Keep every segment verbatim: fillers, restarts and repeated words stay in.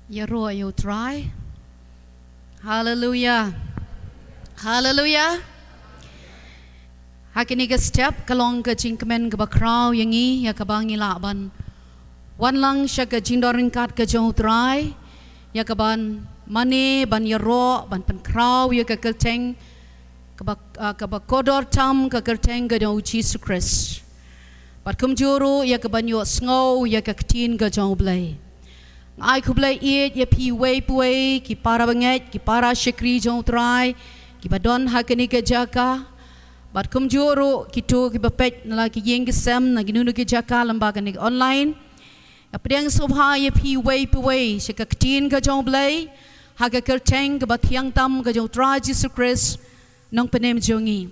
Ïaroh ïa U Trai. Haleluya. Haleluya. Ha kine ki step ka long ka jingkmen kaba khraw ïa ngi, ïa kaba ngi lah ban wan lang sha ka jingdon ryngkat ka jong U Trai, ïa kaban mane ban ïaroh ban pynkhraw ïa ka kyrteng kaba, ah, kaba kordor tam, ka kyrteng ka jong U Jisu Khrist. Bad kumjuh ruh ïa kaban ïohsngew ïa ka ktien ka jong U Blei. Nga ai khublei ïeit ïa phi uwei pa uwei, ki para bangeit, ki para shakri jong U Trai, kiba don ha kane ka jaka. Bad kumjuh ruh kito kiba peit na la ki ïing ki sem, na kino kino ki jaka lyngba kane ka online. Nga pdiang sngewbha ïa phi uwei pa uwei sha ka ktien ka jong U Blei, ha ka kyrteng kaba thiang tam ka jong U Trai Jisu Khrist, Nongpynim jong ngi.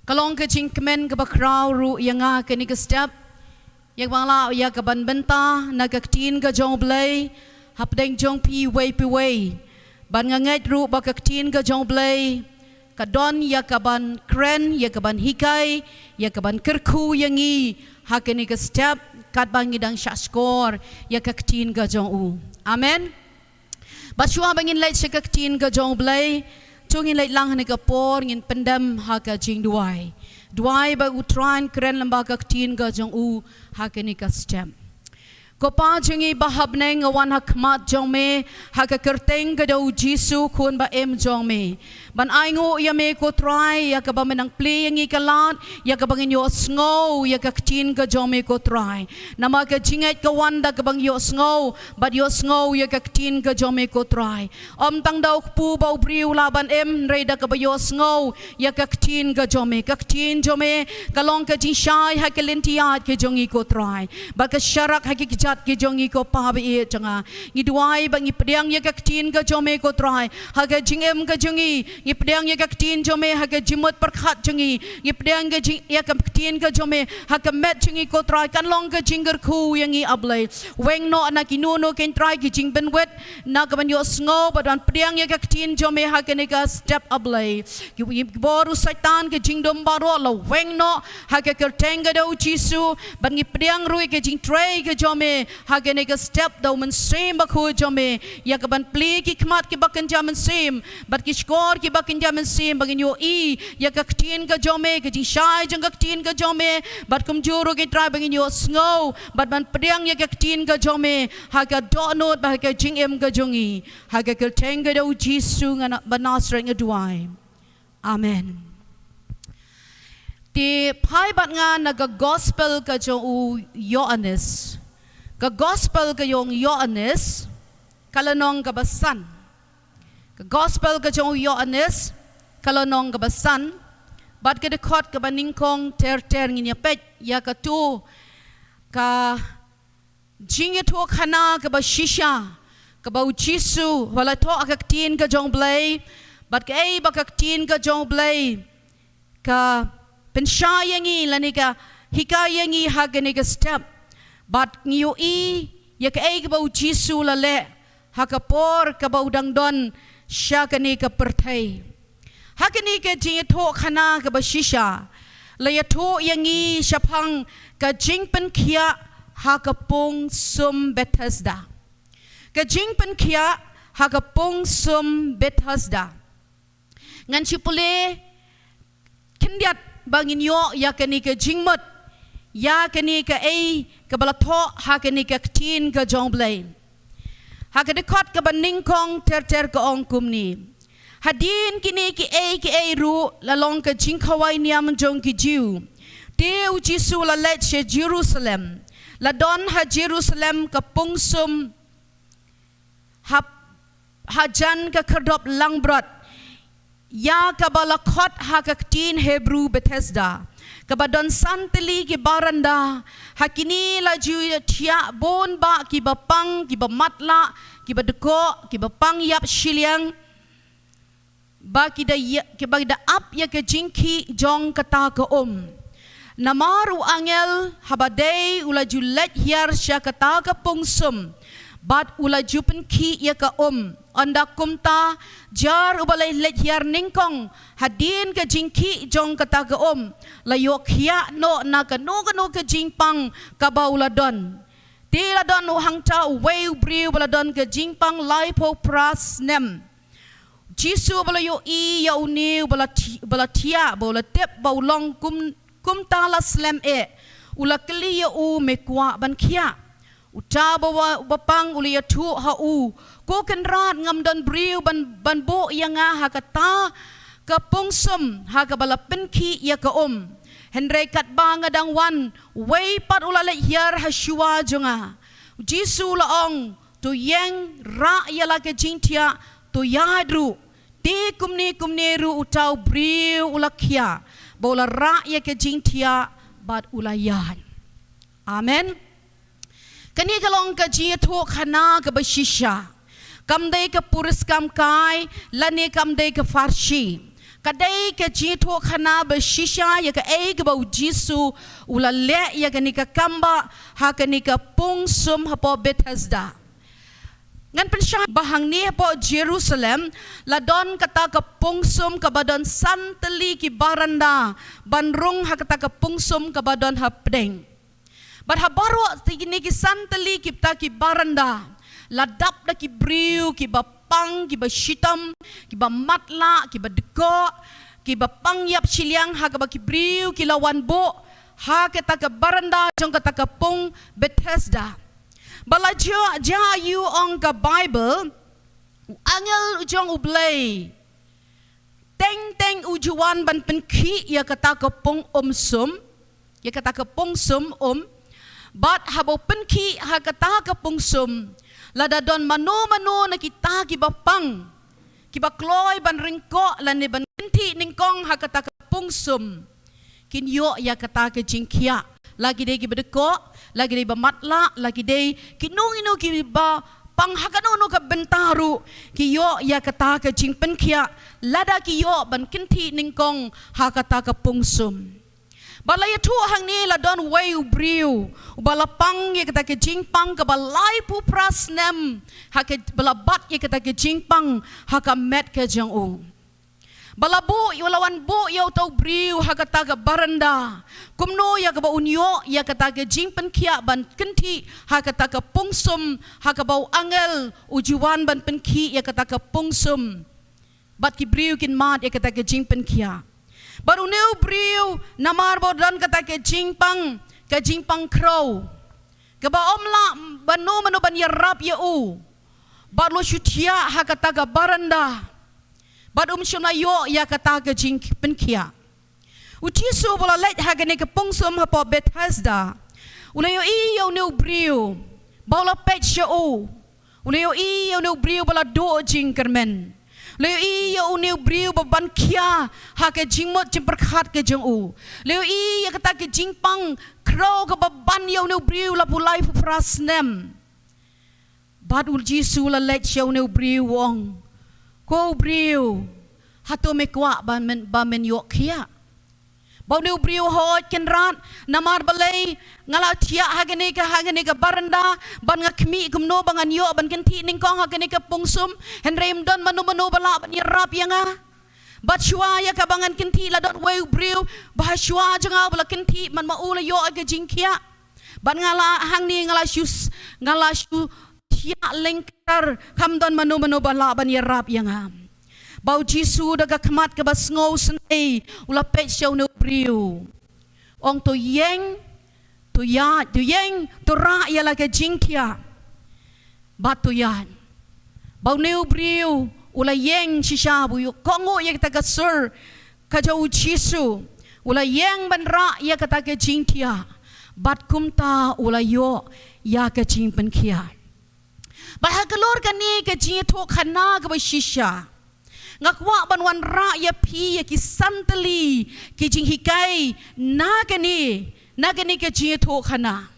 Ka long ka jingkmen kaba khraw ruh ïa nga kane ka step, ïa kaban lah ïa kaban bynta na ka ktien ka jong U Blei hapdeng jong phi uwei pa uwei. Bad nga ngeit ruh ba ka ktien ka jong U Blei ka don ïa kaban kren, ïa kaban hikai, ïa kaban kyrkhu ïa ngi ha kane ka step, katba ngi dang shah shkor ïa ka ktien ka jong U. Amen. Bad shuwa ba ngin leit sha ka ktien ka jong U Blei, to ngin leit lang ha kane ka por, ngin pyndem ha ka jingduwai. Duwai ba U Trai un kren lyngba ka ktien ka jong U ha kane ka step. Ko Pa jong ngi ba ha bneng, nga wan ha khmat jong Me ha ka kyrteng ka jong U Jisu, Khun ba im jong Me, ban ainguh ïa Me ko Trai, ïa kaba Men nang plie ïa ngi ka lad, ïa kaba ngin ïohsngew ïa ka ktien ka jong Me ko Trai. Namar ka jingngeit ka wan da kaba ngi ïohsngew bad ïohsngew ïa ka ktien ka jong Me ko Trai. Ym tang da u kpu ba u briew u lah ban im, hynrei da kaba ïohsngew ïa ka ktien ka jong Me. Ka ktien jong Me ka long ka jingshai ha ka lynti ïaid ka jong ngi ko Trai, bad ka sharak ha ki kjat ki jong ngi ko Pa ba ïeit jong nga. Ngi duwai ba ngi pdiang ïa ka ktien ka jong Me ko Trai ha ka jingim ka jong ngi. Ngi pdiang ïa ka ktien jong Me ha ka jingmut pyrkhat jong ngi. Ngi pdiang ka jing, ïa ka ktien ka jong Me ha ka met jong ngi ko Trai, kan long ka jingkyrkhu ïa ngi A Blei. Weng noh na kino kino ko Trai ki jingbynwit na kaban ïohsngew bad ban pdiang ïa ka ktien jong Me ha kane ka step A Blei. Ki, ki bor u Soitan, ka jingdum baroh la weng noh ha ka kyrteng ka jong U Jisu. Bad ngi pdiang ruh ïa ka jingtrei ka jong Me ha kane ka step da U Mynsiem Bakhuid jong Me, ïa kaban plie ki khmat kiba kynja mynsiem bad ki shkor kiba kynja mynsiem, ba ngin ïohi ïa ka ktien ka jong Me, ka jingshai jong ka ktien ka jong Me, bad kumjuh ruh ko Trai ba ngin ïohsngew bad ban pdiang ïa ka ktien ka jong Me ha ka dohnud bad ha ka jingim ka jong ngi. Ha ka kyrteng ka jong U Jisu nga na, ba Nasaret nga duwai. Amen. Te phai bad nga na ka gospel ka jong u Ïoannis. Ka gospel ka jong u Ïoannis, ka lynnong kaba san. Ka gospel ka jong u Ïoannis, ka lynnong kaba san. Bad ka dkhot kaba nyngkong ter ter, ngin ïa peit ïa kato ka jingïathuhkhana kaba shisha kaba U Jisu u la thoh ha ka ktien ka jong U Blei, bad kaei ba ka ktien ka jong U Blei ka pynshai ïa ngi lane ka hikai ïa ngi ha kane ka step. Bad ngi ïohi ïa kaei kaba U Jisu u la leh ha ka por kaba u dang don sha kane ka pyrthei. Ha kane ka jingïathuhkhana kaba shisha, la ïathuh ïa ngi shaphang ka jingpynkhiah ha ka pung sum Bethesda. Ka jingpynkhiah ha ka pung sum Bethesda. Ngan shu pule khyndiat ba ngin ïoh ïa kane ka jingmut ïa kane kaei kaba la thoh ha kane ka ktien ka jong U Blei. Ha ka dkhot kaba nyngkong ter ter ka ong kumne: Hadien kine kiei kiei ruh la long ka jingkhawai niam jong ki Jiw, te U Jisu u la leit sha Jerusalem. La don ha Jerusalem ka pung sum hap, hajan ka khyrdop langbrot, ïa kaba la khot ha ka ktien Hebru Bethesda, kaba don san tylli ki baranda. Ha kine la ju thiah bun bah kiba pang, kiba matlah, kiba dkoh, kiba pang ïap shiliang, ba ki da ïa, kiba da ap ïa ka jingkhih jong kata ka um. Namar u angel haba dei u la ju leit hiar sha kata ka pung sum, bad u la ju pynkhih ïa ka um. Ynda kumta, jar uba la leit hiar nyngkong, hadien ka jingkhih jong kata ka um, la ïoh khiah noh na kano kano ka jingpang kaba u la don. Te la don u hangta uwei u briew ba la don ka jingpang laiphew phra snem. Jisu ba la ïohi ïa une ba la thi-, ba la thiah, ba la tip ba u long kum, kumta la slem eh, u la kylli ïa u, me kwah ban khiah? Uta ba wa-, ba pang u la ïathuh ha u, ko Kynrad, ngam don briew ban, ban buh ïa nga ha kata ka pungsum ha kaba la pynkhih ïa ka um. Hynrei katba nga dang wan, uwei pat u la leit hiar ha shuwa jong nga. U Jisu u la ong, to ïeng, rah ïa la ka jingthiah, to ïaid ruh. Te kumne kumne ruh uta u briew u la khiah, ba u la rah ïa ka jingthiah bad u la ïaid. Amen. Kane ka long ka jingïathuhkhana kaba shisha. Kam dei ka puriskam kai, lane kam dei ka pharshi. Ka dei ka jingïathuhkhana ba shisha ïa kaei kaba u Jisu u la leh ïa kane ka kambah ha kane ka pungsum hapoh Bethesda. Ngan pynshai ba hangne hapoh Jerusalem la don kata ka pungsum kaba don san tylli ki baranda ban rung ha kata ka pungsum kaba don hapdeng. Bad ha baroh kine ki san tylli kita ki baranda la dap da ki briew kiba pang, kiba shitom, kiba matlah, kiba dkoh, kiba pang ïap shiliang ha kaba ki briew ki la wan buh ha kata ka baranda jong kata ka pung Bethesda. Ba la jia, jia ïa u, ong ka Baibl, u angel u jong U Blei teng teng u ju wan ban pynkhih ïa kata ka pung um sum, ïa kata ka pungsum um. Bad haba u pynkhih ha kata ka pungsum, lada don mano mano na kita kiba pang, kiba kloi ban ryngkoh lane ban kynthih nyngkong ha kata ka pungsum, kin ïoh ïa kata ka jingkhiah. La ki dei kiba dkoh, la ki dei ba matlah, la ki dei kino kino kiba pang ha kano kano ka bynta ruh, ki ïoh ïa kata ka jingpynkhiah lada ki ïoh ban kynthih nyngkong ha kata ka pungsum. Bad la ïathuh hangne la don uwei u briew uba la pang ïa kata ka jingpang kaba laiphew phra snem, ha kaba la bat ïa kata ka jingpang ha ka met ka jong u. Ba la buh, ba la wan buh ïa uta u briew ha kata ka baranda, kumno ïa kaba un ïoh ïa kata ka jingpynkhiah ban kynthih ha kata ka pungsum ha kaba u angel u ju wan ban pynkhih ïa kata ka pungsum. Bad ki briew kin mad ïa kata ka jingpynkhiah. Bad une u briew, namar ba u don kata ka jingpang, ka jingpang khrew, kaba ym lah mano mano ban ïarap ïa u, bad u la shu thiah ha kata ka baranda, bad um shym la ïoh ïa kata ka jingpynkhiah. U Jisu ba la leit ha kane ka pungsum hapoh Bethesda, u la ïohi ïa une u briew, bad u la peit sha u. U la ïohi ïa une u briew ba la duh jingkyrmen. U la ïohi ïa une u briew ba ban khia ha ka jingmut jingpyrkhat ka jong u. U la ïohi ïa kata ka jingpang khrew kaba ban ïa une u briew la pule laiphew phra snem. Bad u Jisu u la leit sha une u briew, u ong, ko u briew, hato me kwah ba men, ba men ïoh khia? Bad une u briew, hooid Kynrad, namar balei nga la thiah ha kane ka, ha kane ka baranda, bad nga khmih kumno ba ngan ïoh ban kynthih nyngkong ha kane ka pungsum, hynrei ym don mano mano ba lah ban ïarap ïa nga. Bad shuwa ïa kaba ngan kynthih la don uwei u briew ba ha shuwa jong nga ba la kynthih, bad ma u la ïoh ïa ka jingkhiah. Bad nga la hangne, nga la shu s-, nga la shu thiah lyngkar, kam don mano mano ba lah ban ïarap ïa nga. Bad u Jisu da ka khmat kaba sngewsynei u la peit sha une u briew, ong, to ïeng, to ïaid, to ïeng, to rah ïa la ka jingthiah, bad to ïaid. Bad une u briew u la ïeng shisha, bad u ïoh kohnguh ïa kata ka sur ka jong u Jisu. U la ïeng ban rah ïa kata ka jingthiah, bad kumta u la ïoh ïa ka jingpynkhiah. Bad halor kane ka jingïathuhkhana kaba shisha, nga kwah ban wanrah ïa phi ïa ki san tylli ki jinghikai na kane, na kane ka jingïathuhkhana.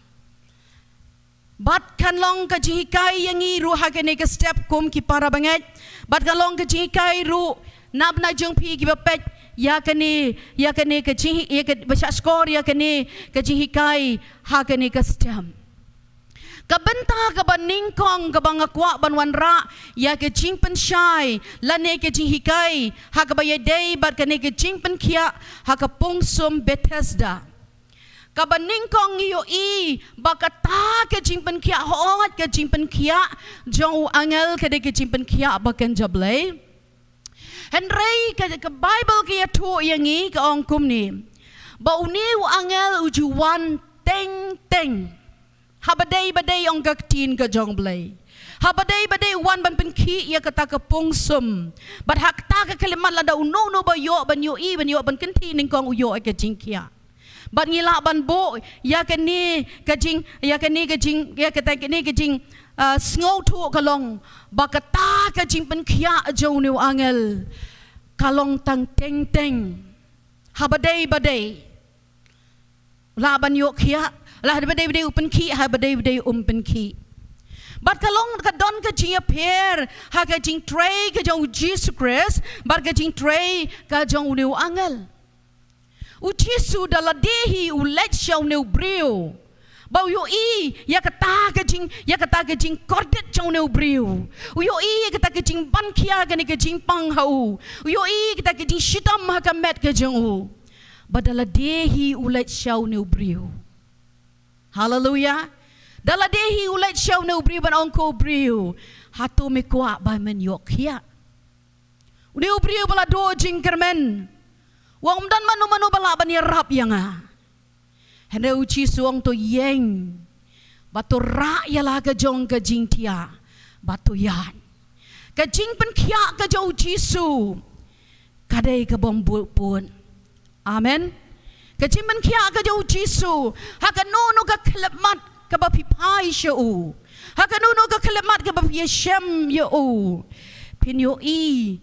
Bad kan long ka jinghikai ïa ngi ruh ha kane ka step kum ki para bangeit. Bad kan long ka jinghikai ruh na bynta jong phi kiba peit ïa kane, ïa kane ka jing, ïa ka ba shah shkor ïa kane ka jinghikai ha kane ka step. Ka bynta kaba nyngkong kaba nga kwah ban wanrah ïa ka jingpynshai lane ka jinghikai ha kaba ïadei bad kane ka jingpynkhiah ha ka pungsum Bethesda. Kaba nyngkong ngi ïohi ba kata ka jingpynkhiah, hooid ka jingpynkhiah jong u angel ka dei ka jingpynkhiah ba kynja Blei. Hynrei ka, ka Baibl ka ïathuh ïa ngi, ka ong kumne, ba une u angel u ju wan teng teng. Haba dei ba dei, ong ka ktien ka jong Blei, haba dei ba dei u wan ban pynkhih ïa kata ka pung sum. Bad ha kata ka khyllipmat lada uno uno ba ïoh ban ïohi, ban ïoh ban kynthih nyngkong, u ïoh ïa ka jingkhiah. Bad ngi lah ban buh ïa kane ka jing, ïa kane ka jing, ïa kata kane ka jing, ah, sngewthuh ka long ba kata ka jingpynkhiah jong une u angel ka long tang teng teng. Haba dei ba dei, lah ban ïoh khiah, lah ba dei ba dei u pynkhih, haba dei ba dei um pynkhih. Bad ka long, ka don ka jingïapher ha ka jingtrei ka jong u Jisu Khrist bad ka jingtrei ka jong une u angel. U Jisu da lade hi u leit sha une u briew ba u ïohi ïa kata ka jing, ïa kata ka jingkordit jong une u briew. U ïohi ïa kata ka jingbankhia kane ka jingpang ha u. U ïohi ïa kata ka jingshitom ha ka met ka jong u. Ba da lade hi u leit sha une u briew. Haleluya. Da lade hi u leit sha une u briew ban ong, ko briew, hato me kwah ba men ïoh khiah? Une u briew ba la duh jingkyrmen u ong, ym don mano mano ba lah ban ïarap ïa nga. Hynrei u Jisu u ong, to ïeng bad to rah ïa la ka jong ka jingthiah bad to ïaid. Ka jingpynkhiah ka jong u Jisu ka dei kaba ym bud pud. Amen. Ka jingpynkhiah ka jong u Jisu ha kano kano ka khyllipmat kaba phi phai sha u, ha kano kano ka khyllipmat kaba phi ïashem ïa u, phin ïohi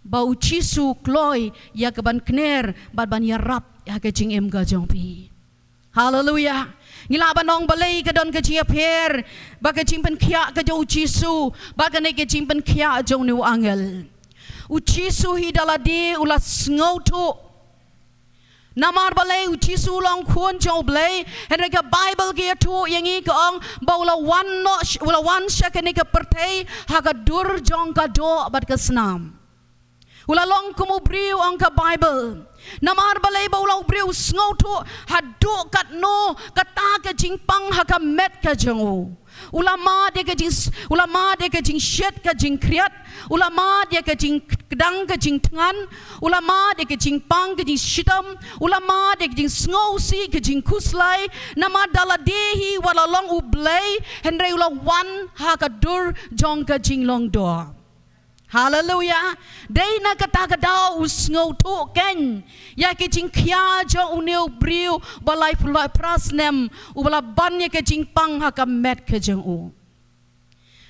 ba u Jisu u kloi ïa ka ban kner bad ban ïarap ha ka jingim ka jong phi. Haleluya. Ngi lah ban ong balei ka don ka jingïapher ba ka jingpynkhiah ka jong u Jisu bad kane ka jingpynkhiah jong une u angel. U Jisu hi da lade u la sngewthuh. Namar balei? U Jisu u long Khun jong u Blei. Hynrei ka Baibl ka ïathuh ïa ngi, ka ong ba u la wan noh sh-, u la wan sha kane ka pyrthei ha ka dur jong ka doh bad ka snam. U la long kum u briew, ong ka Baibl. Namar balei? Ba u long u briew u sngewthuh haduh katno kata ka jingpang ha ka met ka jong u. U la mad ïa ka jing, u la mad ïa ka jingshit ka jingkhriat. U la mad ïa ka jingkdang ka jingthngan. U la mad ïa ka jingpang ka jingshitom. U la mad ïa ka jingsngewsih ka jingkhuslai. Namar da lade hi wat la long u Blei, hynrei u la wan ha ka dur jong ka jinglong doh. Haleluya. Dei na kata ka daw u sngewthuh kein ïa ki jingkhia jong une u briew ba laiphew laiphew phra snem, uba la ban ïa ka jingpang ha ka met ka jong u.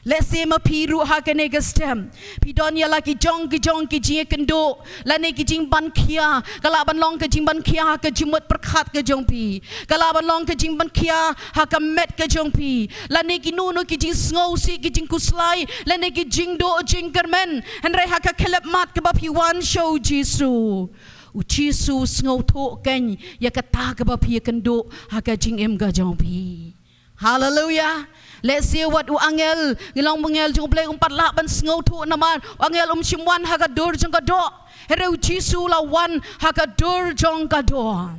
Lehse ma phi ruh ha kane ka step phi don ïa la ki jong ki jong ki jingïakynduh lane ki jingbankhia. Ka lah ban long ka jingbankhia ha ka jingmut pyrkhat ka jong phi. Ka lah ban long ka jingbankhia ha ka met ka jong phi, lane kino kino ki jingsngewsih, ki jingkhuslai, lane ki jingduh jingkyrmen. Hynrei ha ka khyllipmat kaba phi wan sha u Jisu, u Jisu u sngewthuh kein ïa kata kaba phi ïakynduh ha ka jingim ka jong phi. Haleluya. Lehse wat u angel, ngi long u angel jong u Blei, um pat lah ban sngewthuh namar u angel um shym wan ha ka dur jong ka doh. Hynrei u Jisu u la wan ha ka dur jong ka doh.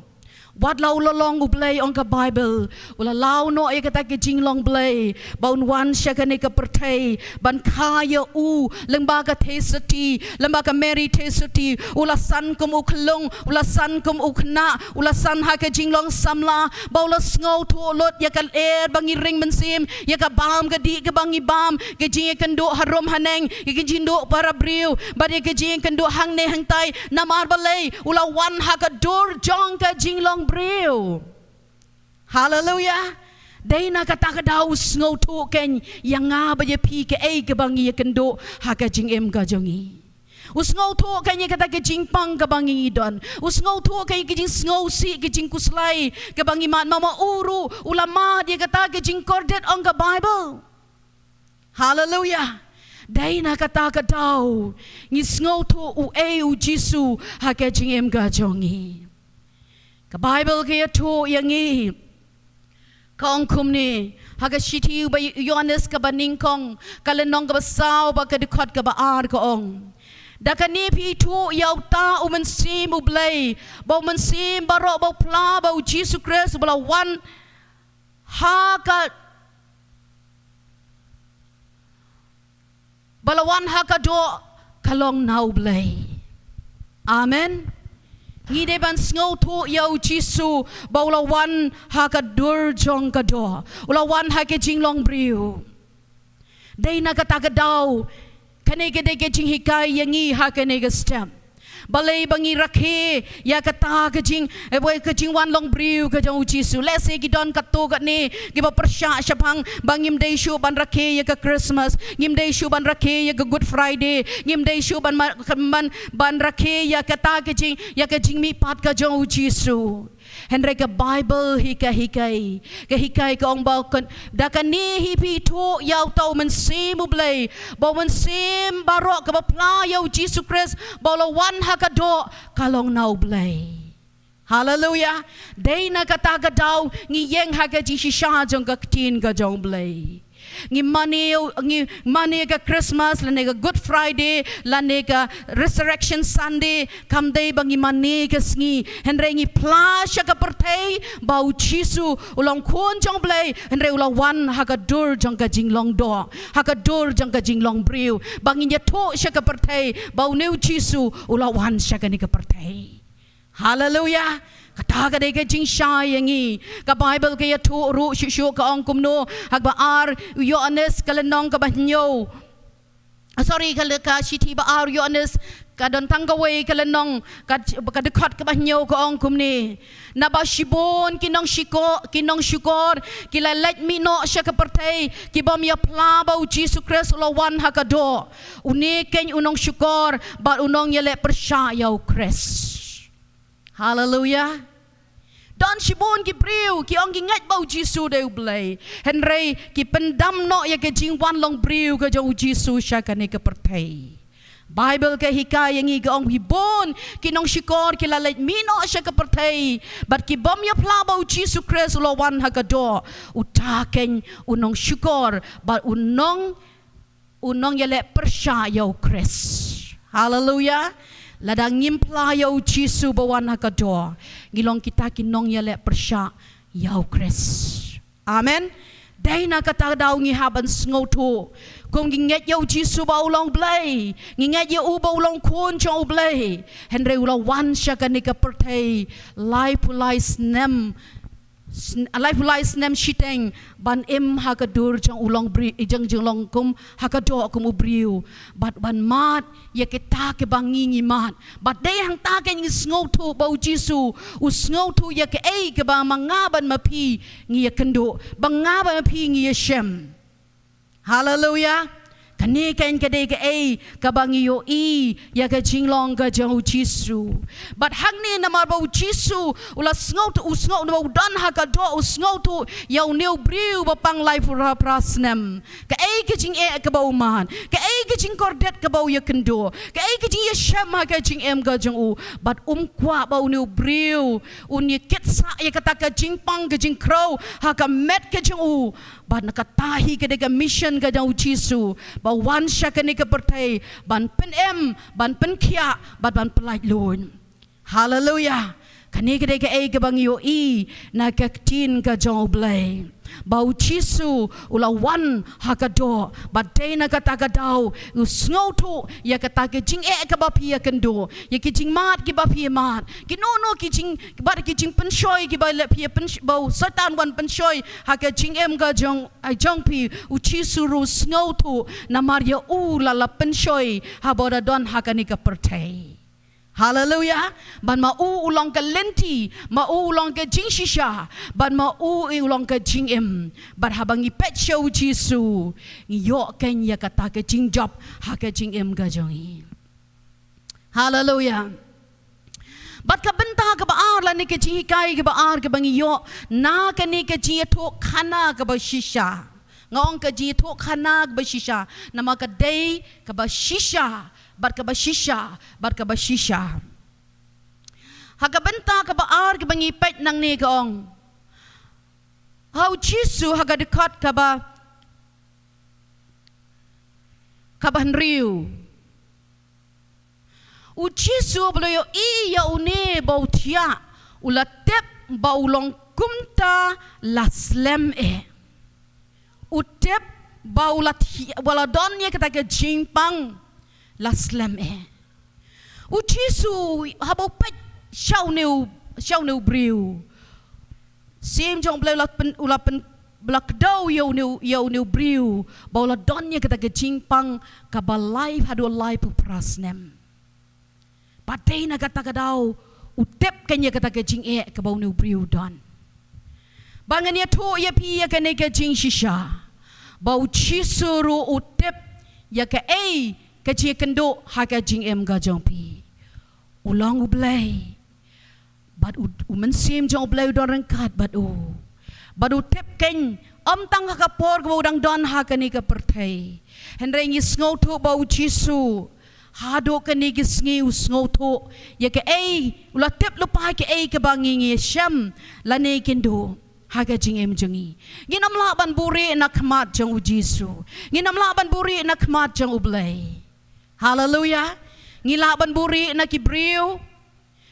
Wat la u la long u Blei, ong ka Baibl, u la law noh ïa kata ka jinglong Blei ba un wan sha kane ka pyrthei ban kha ïa u lyngba ka Theisotti, lyngba ka Mary Theisotti. U la san kum u khyllung, u la san kum u khynnah, u la san ha ka jinglong samla ba u la sngewthuh lut ïa ka lyer ba ngi ring mynsiem, ïa ka bam ka dih kaba ngi bam, ka jingïakynduh harum haneng, ïa ka jingduh para briew bad ïa ka jingïakynduh hangne hangtai. Namar balei? U la wan ha ka dur jong ka jinglong briew. Haleluya. Dei na kata ka daw u sngewthuh kein ïa nga bad ïa phi, kaei kaba ngi ïakynduh ha ka jingim ka jong ngi. U sngewthuh kein ïa kata ka jingpang kaba ngi don. U sngewthuh kein ïa ka jingsngewsih, ka jingkhuslai kaba ngi mad. Ma ma u ruh u la mad ïa kata ka jingkordit, ong ka Baibl. Haleluya. Dei na kata ka daw ngi sngewthuh uei u Jisu ha ka jingim ka jong ngi. Ka Baibl ka ïathuh ïa ngi, ka ong kumne ha ka shithi u Yohanes kaba nyngkong, ka lynnong kaba saw bad ka dkhot kaba ar, ka ong, Da kane phi ithuh ïa uta u Mynsiem u Blei, ba u mynsiem baroh ba u phla ba u Jisu Khrist ba la wan ha ka ba la wan ha ka doh ka long na u Blei. Amen. Ngi dei ban sngewthuh ïa u Jisu ba u la wan ha ka dur jong ka doh, u la wan ha ka jinglong briew. Dei na kata ka daw kane ka dei ka jinghikai ïa ngi ha kane ka step. Balei ba ngi rakhe ïa kata ka jing, eh, ba ka jingwan long briew ka jong u Jisu? Lehse ki don katto katne kiba pyrshah shaphang ba ngim dei shuh ban rakhe ïa ka Christmas, ngim dei shuh ban rakhe ïa ka Good Friday, ngim dei shuh ban ma-, ban, ban rakhe ïa kata ka jing, ïa ka jingmihpat ka jong u Jisu. Hynrei ka Bible hi ka hikai, ka hikai ka ong ba kan, da kane hi phi ithuh ïa uta u Mynsiem u Blei, ba u mynsiem baroh kaba phla ïa u Jisu Khrist ba u la wan ha ka doh ka long na u Blei. Haleluia. Dei na kata ka daw ngi ïeng ha ka jingshisha jong ka ktien ka jong u Blei. Ngi mane, ngi mane ka Christmas, lane ka Good Friday, lane ka Resurrection Sunday, kam dei ba ngi mane ka sngi. Hynrei ngi phla sha ka pyrthei ba u Jisu u long khun jong u Blei, hynrei u la wan ha ka dur jong ka jinglong doh, ha ka dur jong ka jinglong briew. Ba ngin ïathuh sha ka pyrthei ba une u Jisu u la wan sha kane ka pyrthei. Haleluia. Kata ka dei ka jingshai ïa ngi. Ka Bible ka ïathuh ruh shuh shuh ka ong kumno, ha kaba ar u Ïoannis ka lynnong kaba hynñiew. Ah, sorry, ka le-, ka shithi ba ar u Ïoannis, ka don tang kawei ka lynnong, ka, ka dkhot kaba hynñiew ka ong kumne. Naba shibun ki nongshiko-, ki nongshukor ki la leit mih noh sha ka pyrthei, ki bym ïa phla ba u Jisu Khrist u la wan ha ka doh. Une keiñ u nongshukor bad u nongïaleh pyrshah ïa u Khrist. Haleluia. Don shibun ki briew ki ong ki ngeit ba u Jisu dei u Blei, hynrei ki pyndam noh ïa ka jingwan long briew ka jong u Jisu sha kane ka pyrthei. Bible ka hikai ïa ngi, ka ong, shibun ki nongshukor ki la leit mih noh sha ka pyrthei, bad ki bym ïa phla ba u Jisu Khrist u la wan ha ka doh. Uta keiñ u nongshukor bad u nong u nongïaleh pyrshah ïa u Khrist. Haleluia. Lada ngim phla ïa u Jisu ba wan ha ka doh, ngi long kita ki nongïaleh pyrshah ïa u Khrist. Amen. Dei na kata ka daw ngi hap ban sngewthuh. Kum ngi ngeit ïa u Jisu ba u long Blei, ngi ngeit ïa u ba u long khun jong u Blei, hynrei u la wan sha kane ka pyrthei laiphew lai snem, sn-, laiphew lai snem shiteng ban im ha ka dur jong u long bri-, jong, jong long kum ha ka doh kum u briew, bad ban mad ïa kita kiba ngi ngi mad. Bad dei hangta keiñ ngi sngewthuh ba u Jisu u sngewthuh ïa kaei kaba ma nga bad ma phi ngi ïakynduh, ba nga bad ma phi ngi ïashem. Haleluia. Kane keiñ ka dei kaei kaba ngi ïohi ïa ka jinglong ka jong u Jisu. Bad hangne namar ba u Jisu u la sngewthuh, u sngew, u don ha ka doh, u sngewthuh ïa une u briew ba pang laiphew phra snem. Kaei ka jingeh kaba u mad, kaei ka jingkordit kaba u ïakynduh, kaei ka jingïashem ha ka jingim ka jong u. Bad um kwah ba une u briew un ïakit sah ïa kata ka jingpang ka jingkhrew ha ka met ka jong u. Bad na kata hi ka dei ka mission ka jong u Jisu, ba wan sha kane ka pyrthei ban pynim, ban pynkhiah, bad ban pyllait luid. Haleluia. Kane ka dei kaei kaba ngi ïohi na ka ktien ka jong u Blei, ba u Jisu u la wan ha ka doh, bad dei na kata ka daw u sngewthuh ïa kata ka jingeh kaba phi ïakynduh, ïa ki jingmad kiba phi mad, kino kino ki jing, bad ki jingpynshoi kiba leh phi pynsh-, ba u Soitan wan pynshoi ha ka jingim ka jong, ai jong phi, u Jisu ruh u sngewthuh namar ïa u la la pynshoi haba u da don ha kane ka pyrthei. Haleluia. Bad ma u u long ka lynti, ma u u long ka jingshisha, bad ma u u long ka jingim. Bad haba ngi peit sha u Jisu, ngi ïoh keiñ ïa kata ka jingjop ha ka jingim ka jong ngi. Haleluia. Bad ka bynta kaba ar lane ka jinghikai kaba ar kaba ngi ïoh na kane ka jingïathuhkhana kaba shisha. Nga ong ka jingïathuhkhana kaba shisha namar ka dei kaba shisha, bad kaba shisha, bad kaba shisha. Ha ka bynta kaba ar kaba ngi peit nangne ka ong, ha u Jisu ha ka dkhot kaba, kaba hynriew. U Jisu ba la ïohi ïa une ba u thiah, u la tip ba u long kumta la slem eh. U tip ba u la thi-, ba la don ïa kata ka jingpang la slem eh. U Jisu haba u peit sha une u, sha une u briew, Mynsiem jong U Blei u la pyn, u la pyn, u la kdew ïa une u, ïa une u briew ba u la don ïa kata ka jingpang kaba lai haduh laiphew phra snem. Bad dei na kata ka daw u tip kein ïa kata ka jingeh kaba une u briew u don. Ba ngan ïathuh ïa phi ïa kane ka jingshisha, ba U Jisu ruh u tip ïa kaei ka jingïakynduh ha ka jingim ka jong phi. U long U Blei. Bad u, u Mynsiem jong U Blei u don ryngkat bad u. Bad u tip kein, ym tang ha ka por kaba u dang don ha kane ka pyrthei, hynrei ngi sngewthuh ba U Jisu haduh kane ka sngi u sngewthuh ïa kaei, u la tip lypa kaei kaba ngi, ngi shem lane kynduh ha ka jingim jong ngi. Ngin ym lah ban buhrieh na khmat jong U Jisu. Ngin ym lah ban buhrieh na khmat jong U Blei. Haleluya. Ngi lah ban buhrieh na ki briew.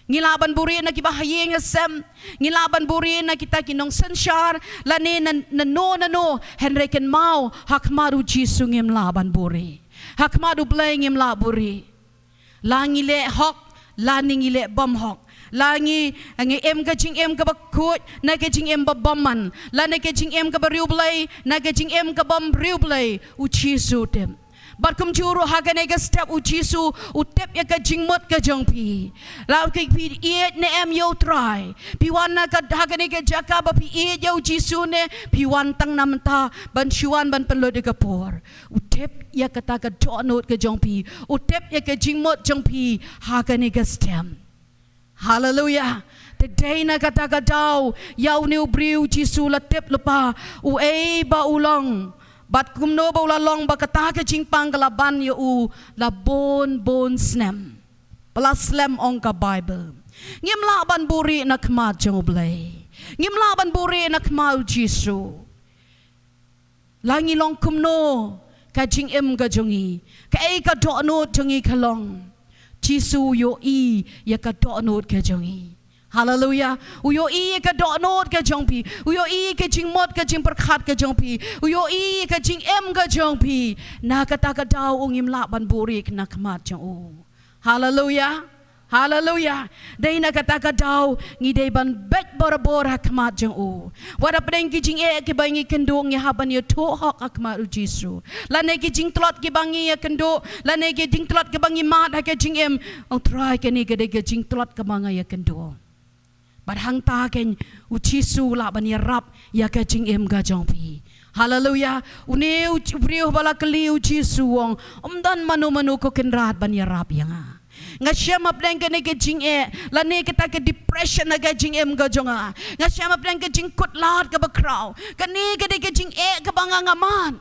Ngi lah ban buhrieh na kiba ha ïing ha sem. Ngi lah ban buhrieh na kita ki nongsynshar lane na, na no na no, hynrei kynmaw, ha khmat U Jisu ngim lah ban buhrieh. Ha khmat U Blei ngim lah buhrieh. La ngi leh hok lane ngi leh bym hok, la ngi, ngi im ka jingim kaba khuid na ka jingim ba bymman, lane ka jingim kaba riewblei na ka jingim ka bym riewblei, U Jisu u tip. Bad kumjuh ruh ha kane ka step U Jisu u tip ïa ka jingmut ka jong phi. La ki phi ïeit ne em ïa U Trai. Phi wan na ka, ha kane ka jaka ba phi ïeit ïa U Jisu ne phi wan tang na mynta ban shu wan ban pynlut ïa ka por. U tip ïa kata ka dohnud ka jong phi. U tip ïa ka jingmut jong phi ha kane ka step. Haleluya. Te dei na kata ka daw ïa une u briew U Jisu u la tip lypa uei ba u long, bad kumno ba u la long ba kata ka jingpang ka la ban ïa u la bun bun snem. Ba la slem, ong ka Baibl. Ngim lah ban buhrieh na khmat jong U Blei. Ngim lah ban buhrieh na khmat U Jisu. La ngi long kumno, ka jingim ka jong ngi, kaei ka dohnud jong ngi ka long, Jisu u ïohi ïa ka dohnud ka jong ngi. Haleluya. U ïohi ïa ka dohnud ka jong phi. U ïohi ïa ka jingmut ka jingpyrkhat ka jong phi. U ïohi ïa ka jingim ka jong phi. Na kata ka daw u ngim lah ban buhrieh na khmat jong u. Haleluya. Haleluya. Dei na kata ka daw ngi dei ban beit barabor ha khmat jong u. Wat hapdeng ki jingeh kiba ngi kynduh, ngi hap ban ïathuh hok ha khmat U Jisu. Lane ki jingtlot kiba ngi ïakynduh, lane ki jingtlot kiba ngi mad ha ka jingim, ong Trai, kane ka dei ka jingtlot kaba nga ïakynduh. Bad hangta kein U Jisu u lah ban ïarap ïa ka jingim ka jong phi. Haleluya. Une u briew ba la kylli U Jisu, u ong, ym don mano mano ko Kynrad ban ïarap ïa nga. Nga shem hapdeng kane ka jingeh, lane kata ka depression ha ka jingim ka jong nga. Nga shem hapdeng ka jingkut lad kaba khraw. Kane ka dei ka jingeh kaba nga nga mad.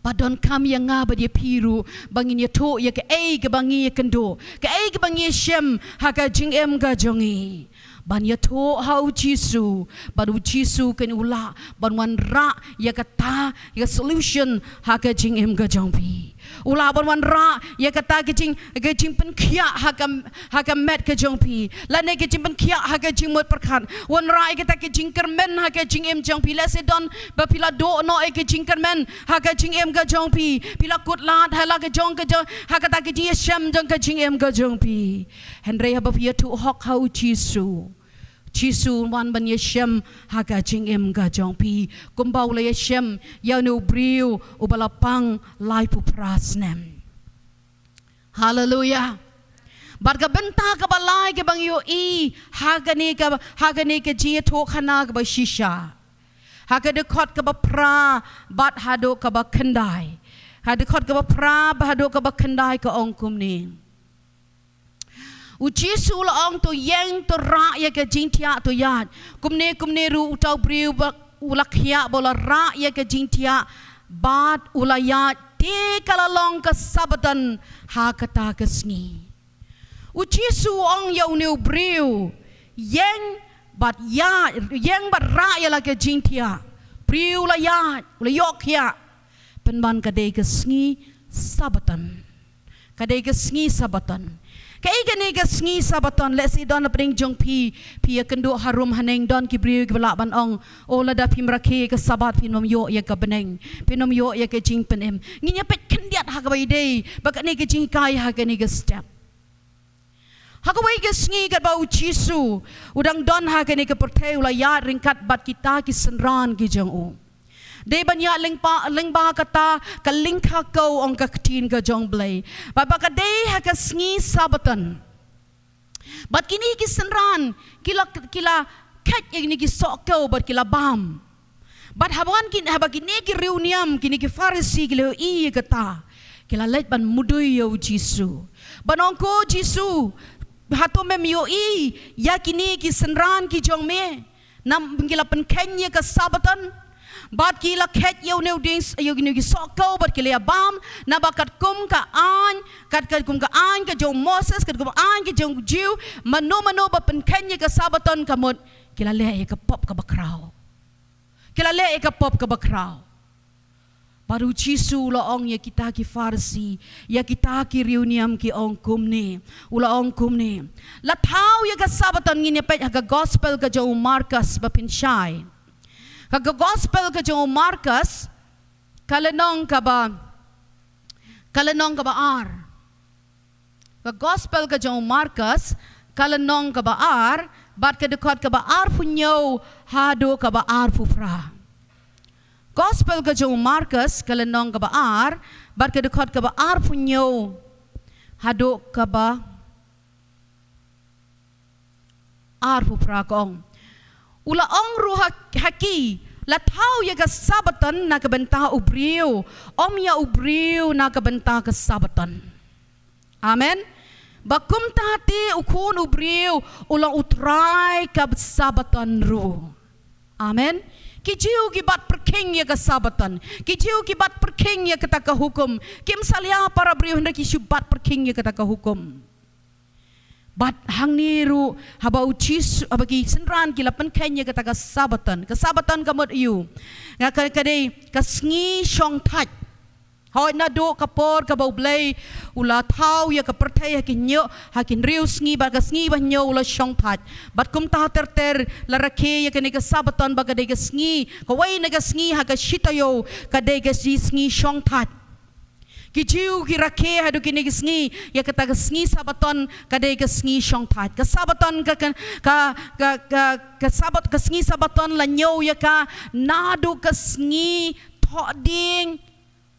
Ba donkam ïa nga bad ïa phi ruh ba ngin ïathuh ïa kaei kaba ngi ïakynduh, kaei kaba ngi shem ha ka jingim ka jong ngi. Ban ïathuh ha U Jisu, bad U Jisu kein u lah ban wanrah ïa kata, ïa ka solution ha ka jingim ka jong phi. U lah ban wanrah ïa kata ka jing, ka jingpynkhiah ha ka, ha ka met ka jong phi, lane ka jingpynkhiah ha ka jingmut pyrkhat. Wanrah ïa kata ka jingkyrmen ha ka jingim jong phi. Lehse don ba phi la duh noh ïa ka jingkyrmen ha ka jingim ka jong phi. Phi la kut lad ha la ka jong ka jong, ha kata ka jingïashem jong ka jingim ka jong phi. Hynrei haba phi ïathuh hok ha U Jisu, Jisu un wan ban ïashem ha ka jingim ka jong phi, kumba u la ïashem ïa une u briew uba la pang laiphew phra snem. Haleluya. Bad ka bynta kaba lai kaba ngi ïohi ha kane ka, ha kane ka jingïathuhkhana kaba shisha, ha ka dkhot kaba phra bad haduh kaba khyndai. Ha dkhot kaba phra bad haduh kaba khyndai ka ong kumne. U Jisu u la ong, to ïeng, to rah ïa ka jingthiah, to ïaid. Kumne kumne ruh uta u briew ba u la khiah ba u la rah ïa ka jingthiah bad u la ïaid, te ka la long ka Sabbaton ha kata ka sngi. U Jisu u ong ïa une u briew, ïeng bad ïaid, ïeng bad rah ïa la ka jingthiah. Briew u la ïaid, u la ïoh khiah. Pynban ka dei ka sngi Sabbaton. Ka dei ka sngi Sabaton. Kaei kane ka sngi Sabaton, lehse don hapdeng jong phi, phi ïakynduh harum haneng, don ki briew kiba lah ban ong, "O, lada phim rakhe ka Sabat phin ym ïoh ïa ka bneng, phin ym ïoh ïa ka jingpynim." Ngin ïa peit khyndiat ha kaba ïadei bad kane ka jinghikai ha kane ka step. Ha kawei ka sngi katba u Jisu u dang don ha kane ka pyrthei, u la ïaid ryngkat bad kita ki synran ki jong u. Dei ban ïaid lyngba, lyngba kata ka lyngkha kew, ong ka ktien ka jong U Blei. Bad ba ka dei ha ka sngi Sabaton, bad kine ki synran ki la, ki la kheit ïa kine ki soh kew bad ki la bam. Bad haba wan kin, haba kine ki riewniam, kine ki Pharisi ki la ïohi ïa kata, ki la leit ban mudui ïa u Jisu. Ban ong, "Ko Jisu, hato mem ïohi ïa kine ki synran ki jong me? Namar ki la pynkheiñ ïa ka Sabaton, bad ki la kheit ïa une u dieng, ïa une u soh kew, bad ki la ïa bam. Naba katkum ka aiñ, kat, katkum ka aiñ ka jong u Moses, katkum ka aiñ ka jong u Jiw, mano mano ba pynkheiñ ïa ka Sabaton ka mut ki la leh ïa ka pop kaba khraw. Ki la leh ïa ka pop kaba khraw." Bad u Jisu u la ong ïa kita ki Pharisi, ïa kita ki riewniam, ki ong kumne, u la ong kumne. La thaw ïa ka Sabaton, ngin ïa peit ha ka Gospel ka jong u Markos ba pynshai. Ka, ka Gospel ka jong u Markos, ka lynnong kaba, ka lynnong kaba ar. Ka Gospel ka jong u Markos, ka lynnong kaba ar, bad ka dkhot kaba arphew hynñiew haduh kaba arphew phra. Gospel ka jong u Markos, ka lynnong kaba ar, bad ka dkhot kaba arphew hynñiew haduh kaba arphew phra, ka ong. U la ong ruh ha, ha ki, "La thaw ïa ka Sabaton na ka bynta u briew, ym ïa u briew na ka bynta ka Sabaton." Amen. Ba kumta te u Khun u briew u long u Trai ka Sabaton ruh. Amen. Ki Jiw ki bat pyrkhing ïa ka Sabaton. Ki Jiw ki bat pyrkhing ïa kata ka hukum. Kim salia para briew, hynrei ki shu bat pyrkhing ïa kata ka hukum. Bad hangne ruh, haba u Jisu, haba ki synran ki la pynkheiñ ïa kata ka Sabaton. Ka Sabaton ka mut aiu? Nga ka, ka dei ka sngi shongthait. Hooid, naduh ka por kaba U Blei u la thaw ïa ka pyrthei ha ki hynñiew, ha ki hynriew sngi, bad ka sngi ba hynñiew u la shongthait. Bad kumta ter ter la rakhe ïa kane ka Sabaton ba ka dei ka sngi, kawei na ka sngi ha ka shi taïew, ka dei ka sngi, sngi shongthait. Ki Jiw ki rakhe haduh kine ki sngi ïa kata ka sngi Sabaton, ka dei ka sngi shongthait. Ka Sabaton ka, ka, ka, ka, ka Sabat, ka sngi Sabaton la ñiew ïa ka naduh ka sngi thohdieng,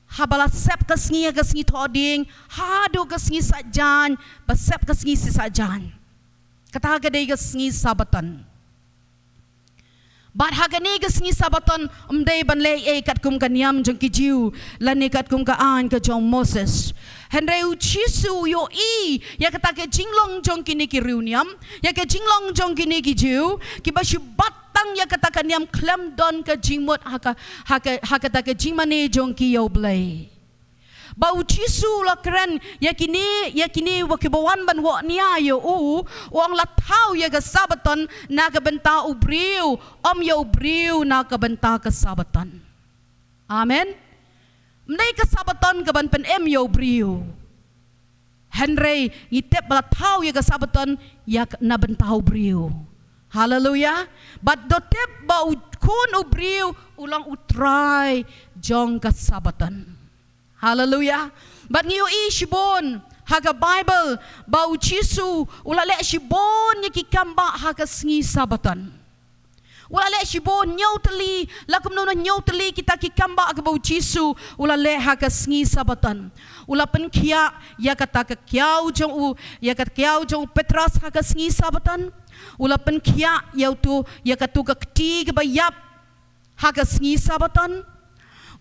haba la sep ka sngi ha ka sngi thohdieng, haduh ka sngi saitjaiñ, ba sep ka sngi shi saitjaiñ. Kata ka dei ka sngi Sabaton. Bad ha kane ka sngi Sabaton, ym dei ban leh ei ei katkum ka niam jong ki Jiw, lane katkum ka aiñ ka jong u Moses. Hynrei u Jisu u ïohi ïa kata ka jinglong jong kine ki riewniam, ïa ka jinglong jong kine ki Jiw, kiba shu bat tang ïa kata ka niam khlem don ka jingmut ha ka, ha ka, ha kata ka jingmane jong ki ïa U Blei. Ba u Jisu u la kren ïa kine, ïa kine wa kiba wan ban wad nia ïa u, u ong la thaw ïa ka Sabaton na ka bynta u briew, ym ïa u briew na ka bynta ka Sabaton. Amen. Ym dei ka Sabaton ka ban pynim ïa u briew. Hynrei ngi tip ba la thaw ïa ka Sabaton ïa ka, na bynta u briew. Haleluya. Bad to tip ba u Khun u briew u long u Trai jong ka Sabaton. Haleluya. Bad ngi ïohi shibun ha ka Baibl ba u Jisu u la leh shibun ïa ki kam ba ha ka sngi Sabaton. U la leh shibun, hynñiew tylli, la kumno hynñiew tylli kita ki kam ba kaba u Jisu u la leh ha ka sngi Sabaton. U la pynkhiah ïa kata ka kiaw jong u, ïa kata ka kiaw jong u Petros ha ka sngi Sabaton. U la pynkhiah ïa uto, ïa kato ka kti kaba ïap ha ka sngi Sabaton.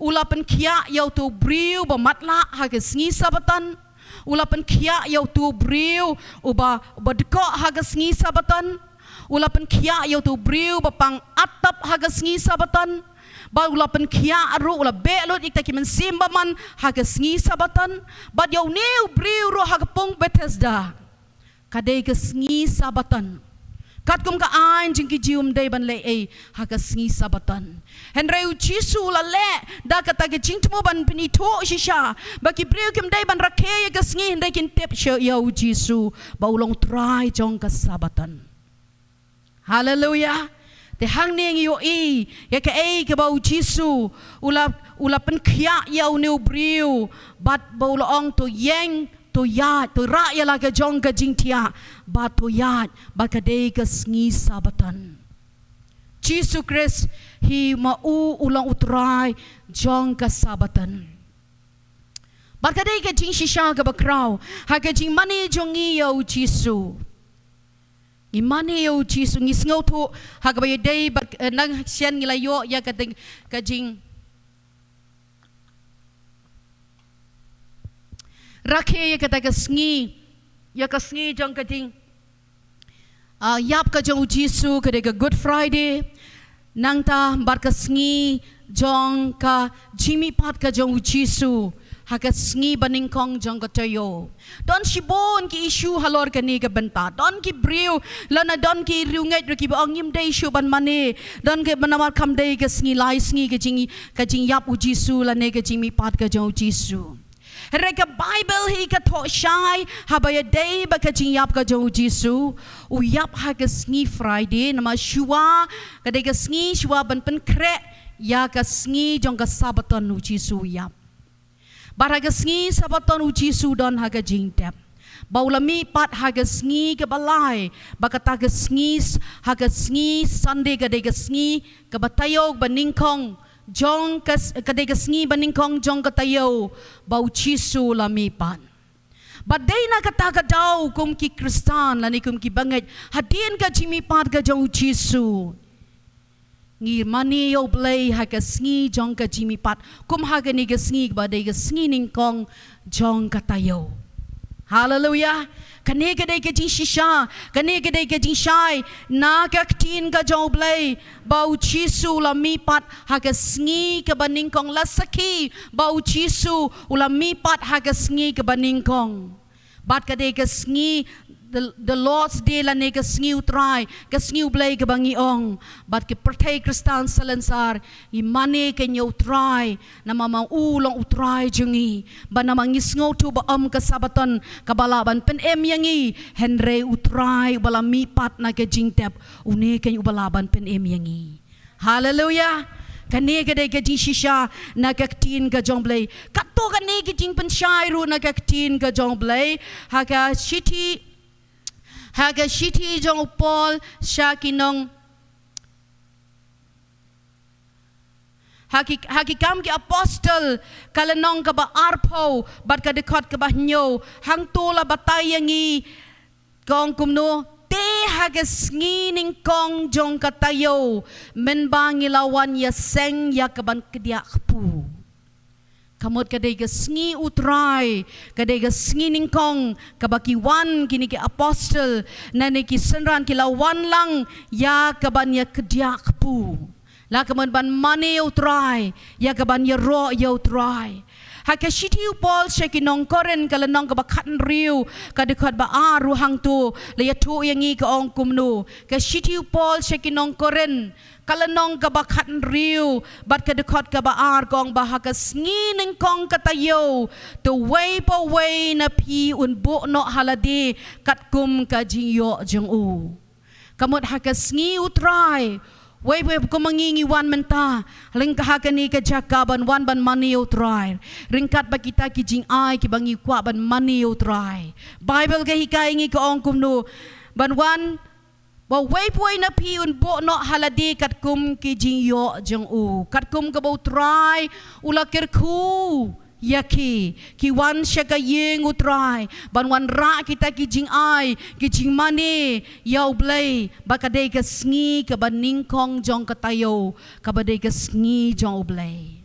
U la pynkhiah ïa uto u briew ba matlah ha ka sngi Sabaton. U la pynkhiah ïa uto u briew uba, uba dkoh ha ka sngi Sabaton. U la pynkhiah ïa uto u briew ba pang attap ha ka sngi Sabaton. Bad u la pynkhiah ruh, u la beh lut ïa kita ki mynsiem bymman ha ka sngi Sabaton. Bad ïa une u briew ruh ha ka pung Bethesda, ka dei ka sngi Sabaton. Katkum ka aiñ jong ki Jiw ym dei ban leh ei ha ka sngi Sabaton. Hynrei u Jisu u la leh da kata ka jingthmu ban pynithuh shisha ba ki briew kim dei ban rakhe ïa ka sngi, hynrei kin tip sha ïa u Jisu ba u long u Trai jong ka Sabaton. Haleluia. Te hangne ngi ïohi ïa kaei kaba u Jisu u la, u la pynkhiah ïa une u briew, bad ba u la ong, to ïeng, to ïaid, to rah ïa la ka jong ka jingthiah, bad to ïaid, bad ka dei ka sngi Sabaton. Jisu Khrist hi ma u u long u Trai jong ka Sabaton. Bad ka dei ka jingshisha kaba khraw ha ka jingmane jong ngi ïa u Jisu. Ngi mane ïa u Jisu, ngi sngewthuh ha kaba ïadei bad, eh, nang shen ngi la ïoh ïa ka ding, ka jing rakhe ïa kata ka sngi, ïa ka sngi jong ka jing, ah, ïap ka jong u Jisu, ka dei ka Good Friday. Nangta bad ka sngi jong ka jingmihpat ka jong u Jisu ha ka sngi banyngkong jong ka taïew. Don shibun ki issue halor kane ka bynta. Don ki briew lane don ki riewngeit ruh kiba ong ngim dei shuh ban mane. Don ki ba namar kam dei ka sngi lai sngi ka jing, ka jingïap u Jisu lane ka jingmihpat ka jong u Jisu. Hynrei ka Baibl hi ka thoh shai haba ïadei bad ka jingïap ka jong u Jisu. U ïap ha ka sngi Friday, namar shuwa, ka dei ka sngi shuwa ban pynkhreh ïa ka sngi jong ka Sabaton u Jisu u ïap. Bad ha ka sngi Sabaton u Jisu u don ha ka jingtep ba u la mihpat ha ka sngi kaba lai, bad kata ka sngi s-, ha ka sngi Sunday, ka dei ka sngi kaba taïew, kaba nyngkong jong ka s-, ka dei ka sngi banyngkong jong ka taïew ba u Jisu u la mihpat. Bad dei na kata ka daw kum ki Khristan lane kum ki bangeit, hadien ka jingmihpat ka jong u Jisu, ngi mane ïa u Blei ha ka sngi jong ka jingmihpat, kum ha kane ka sngi kaba dei ka sngi nyngkong jong ka taïew. Haleluia. Kane ka dei ka jingshisha, kane ka dei ka jingshai na ka ktien ka jong u Blei, ba u Jisu u la mihpat ha ka sngi kaba nyngkong. La sakhi ba u Jisu u la mihpat ha ka sngi kaba nyngkong. Bad ka dei ka sngi, the, the Lord's Day lane ka sngi u Trai, ka sngi u Blei kaba ngi ong. Bad ki pyrthei Khristan salonsar, ngi mane kein ïa u Trai, namar ma u long u Trai jong ngi. Bad namar ngi sngewthuh ba ym ka Sabaton kaba lah ban pynim ïa ngi, hynrei u Trai uba la mihpat na ka jingtep, une kein uba lah ban pynim ïa ngi. Haleluia. Kane ka dei ka jingshisha na ka ktien ka jong u Blei. Katto katne ka jingpynshai ruh na ka ktien ka jong u Blei. Ha ka shithi, ha ka shithi jong u Paul sha ki nong, ha ki, ha ki Kam ki Apostol, ka lynnong kaba arphew bad ka dkhot kaba hynñiew, hangto la batai ïa ngi, ka ong kumno, te ha ka sngi nyngkong jong ka taïew, mynba ngi la wan ïaseng ïa kaban kdiah kpu. Ka mut ka dei ka sngi u Trai, ka dei ka sngi nyngkong, kaba ki wan kine ki apostol, lane ki synran ki la wan lang ïa kaban ïa kdiah kpu. La ka mut ban mane ïa u Trai, ïa kaban ïaroh ïa u Trai. Ha ka shithi u Paul sha ki nong Korinth ka lynnong kaba khathynriew, ka dkhot ba ar ruh hangto, la ïathuh ïa ngi ka ong kumno. Ka shithi u Paul sha ki nong Korinth, ka lynnong kaba khathynriew, bad ka dkhot kaba ar ka ong ba ha ka sngi nyngkong ka taïew, to uwei pa uwei na phi un buh noh ha lade katkum ka jingïoh jong u. Ka mut ha ka sngi u Trai, uwei pa uwei kum ma ngi ngi wan mynta, lyngba ha kane ka jaka ban wan ban mane ïa u Trai. Ryngkat bad kita ki jingai kiba ngi kwah ban mane ïa u Trai. Baibl ka hikai ngi ka ong kumno, ban wan, ba uwei pa uwei na phi un buh noh ha lade katkum ki jingïoh jong u. Katkum kaba u Trai u la kyrkhu ïa ki, ki wan sha ka ïing u Trai, ban wanrah kita ki jingai, ki jingmane ïa u Blei, ba ka dei ka sngi kaba nyngkong jong ka taïew, kaba dei ka sngi jong u Blei.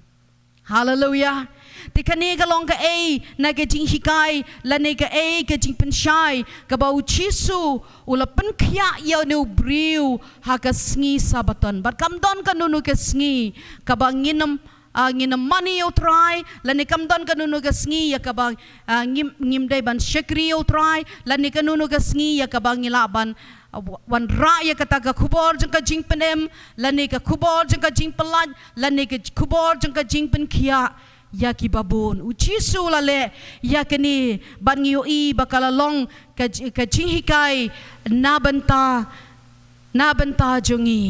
Haleluia. Te kane ka long kaei na ka jinghikai, lane kaei ka jingpynshai, kaba u Jisu u la pynkhiah ïa une u briew ha ka sngi Sabaton. Bad kam don kano kano ka sngi kaba ngin ym ah, ngin ym mane ïa u Trai, lane kam don kano kano ka sngi ïa kaba, ah, ngim, ngim dei ban shakri ïa u Trai, lane kano kano ka sngi ïa kaba ngi lah ban, ah, wa-, wanrah ïa kata ka khubor jong ka jingpynim, lane ka khubor jong ka jingpyllait, lane ka khubor jong ka jingpynkhiah ïa kiba bun. U Jisu u la leh ïa kane, bad ngi ïohi ba ka la long ka ji-, ka jinghikai na bynta, na bynta jong ngi.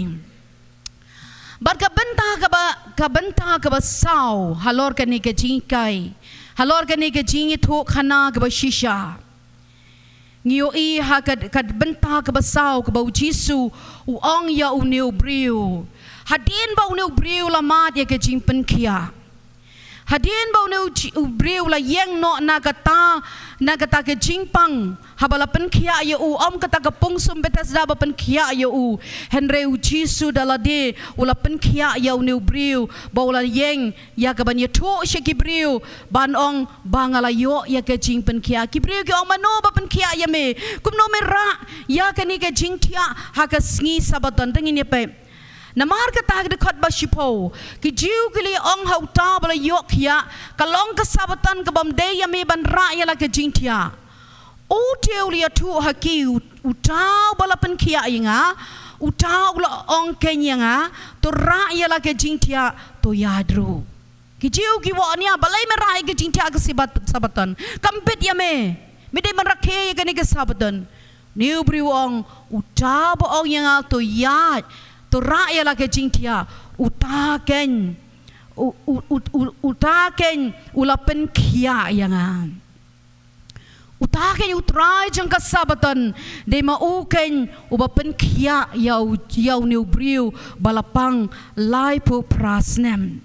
Bad ka bynta kaba, ka bynta kaba saw halor kane ka jinghikai, halor kane ka jingïathuhkhana kaba shisha, ngi ïohi ha ka, ka bynta kaba saw kaba u Jisu u ong ïa une u briew. Hadien ba une u briew u la mad ïa ka jingpynkhiah, hadien ba une u ji-, u briew u la ïeng noh na kata, na kata ka jingpang, haba la pynkhiah ïa u, ym kata ka pungsum Bethesda ba pynkhiah ïa u, hynrei u Jisu da lade u la pynkhiah ïa une u briew ba u la ïeng ïa kaban ïathuh sha ki briew, ban ong ba nga la ïoh ïa ka jingpynkhiah. Ki briew ki ong, mano ba pynkhiah ïa me? Kumno me rah ïa kane ka jingthiah ha ka sngi Sabbaton? Te ngin ïa peit. Namar kata, ha ka dkhot ba shiphew, ki Jiw ki la ong ha uta ba la ïoh khiah, ka long ka Sabbaton kaba ym dei ïa me ban rah ïa la ka jingthiah. U te u la ïathuh ha ki, u-, uta uba la pynkhiah ïa nga, uta u la ong kein ïa nga, to rah ïa la ka jingthiah, to ïaid ruh. Ki Jiw ki ong ïa, balei me rah ïa ka jingthiah ha ka Sabbat-, Sabbaton? Kam bit ïa me. Me dei ban rakhe ïa kane ka Sabbaton. Une u briew u ong, uta uba ong ïa nga to ïaid, to rah ïa la ka jingthiah, uta kein, u-, u-, u-, u-, uta kein u la pynkhiah ïa nga. Uta kein u Trai jong ka Sabbaton, dei ma u kein uba pynkhiah ïa u, ïa une u briew ba la pang laiphew phra snem.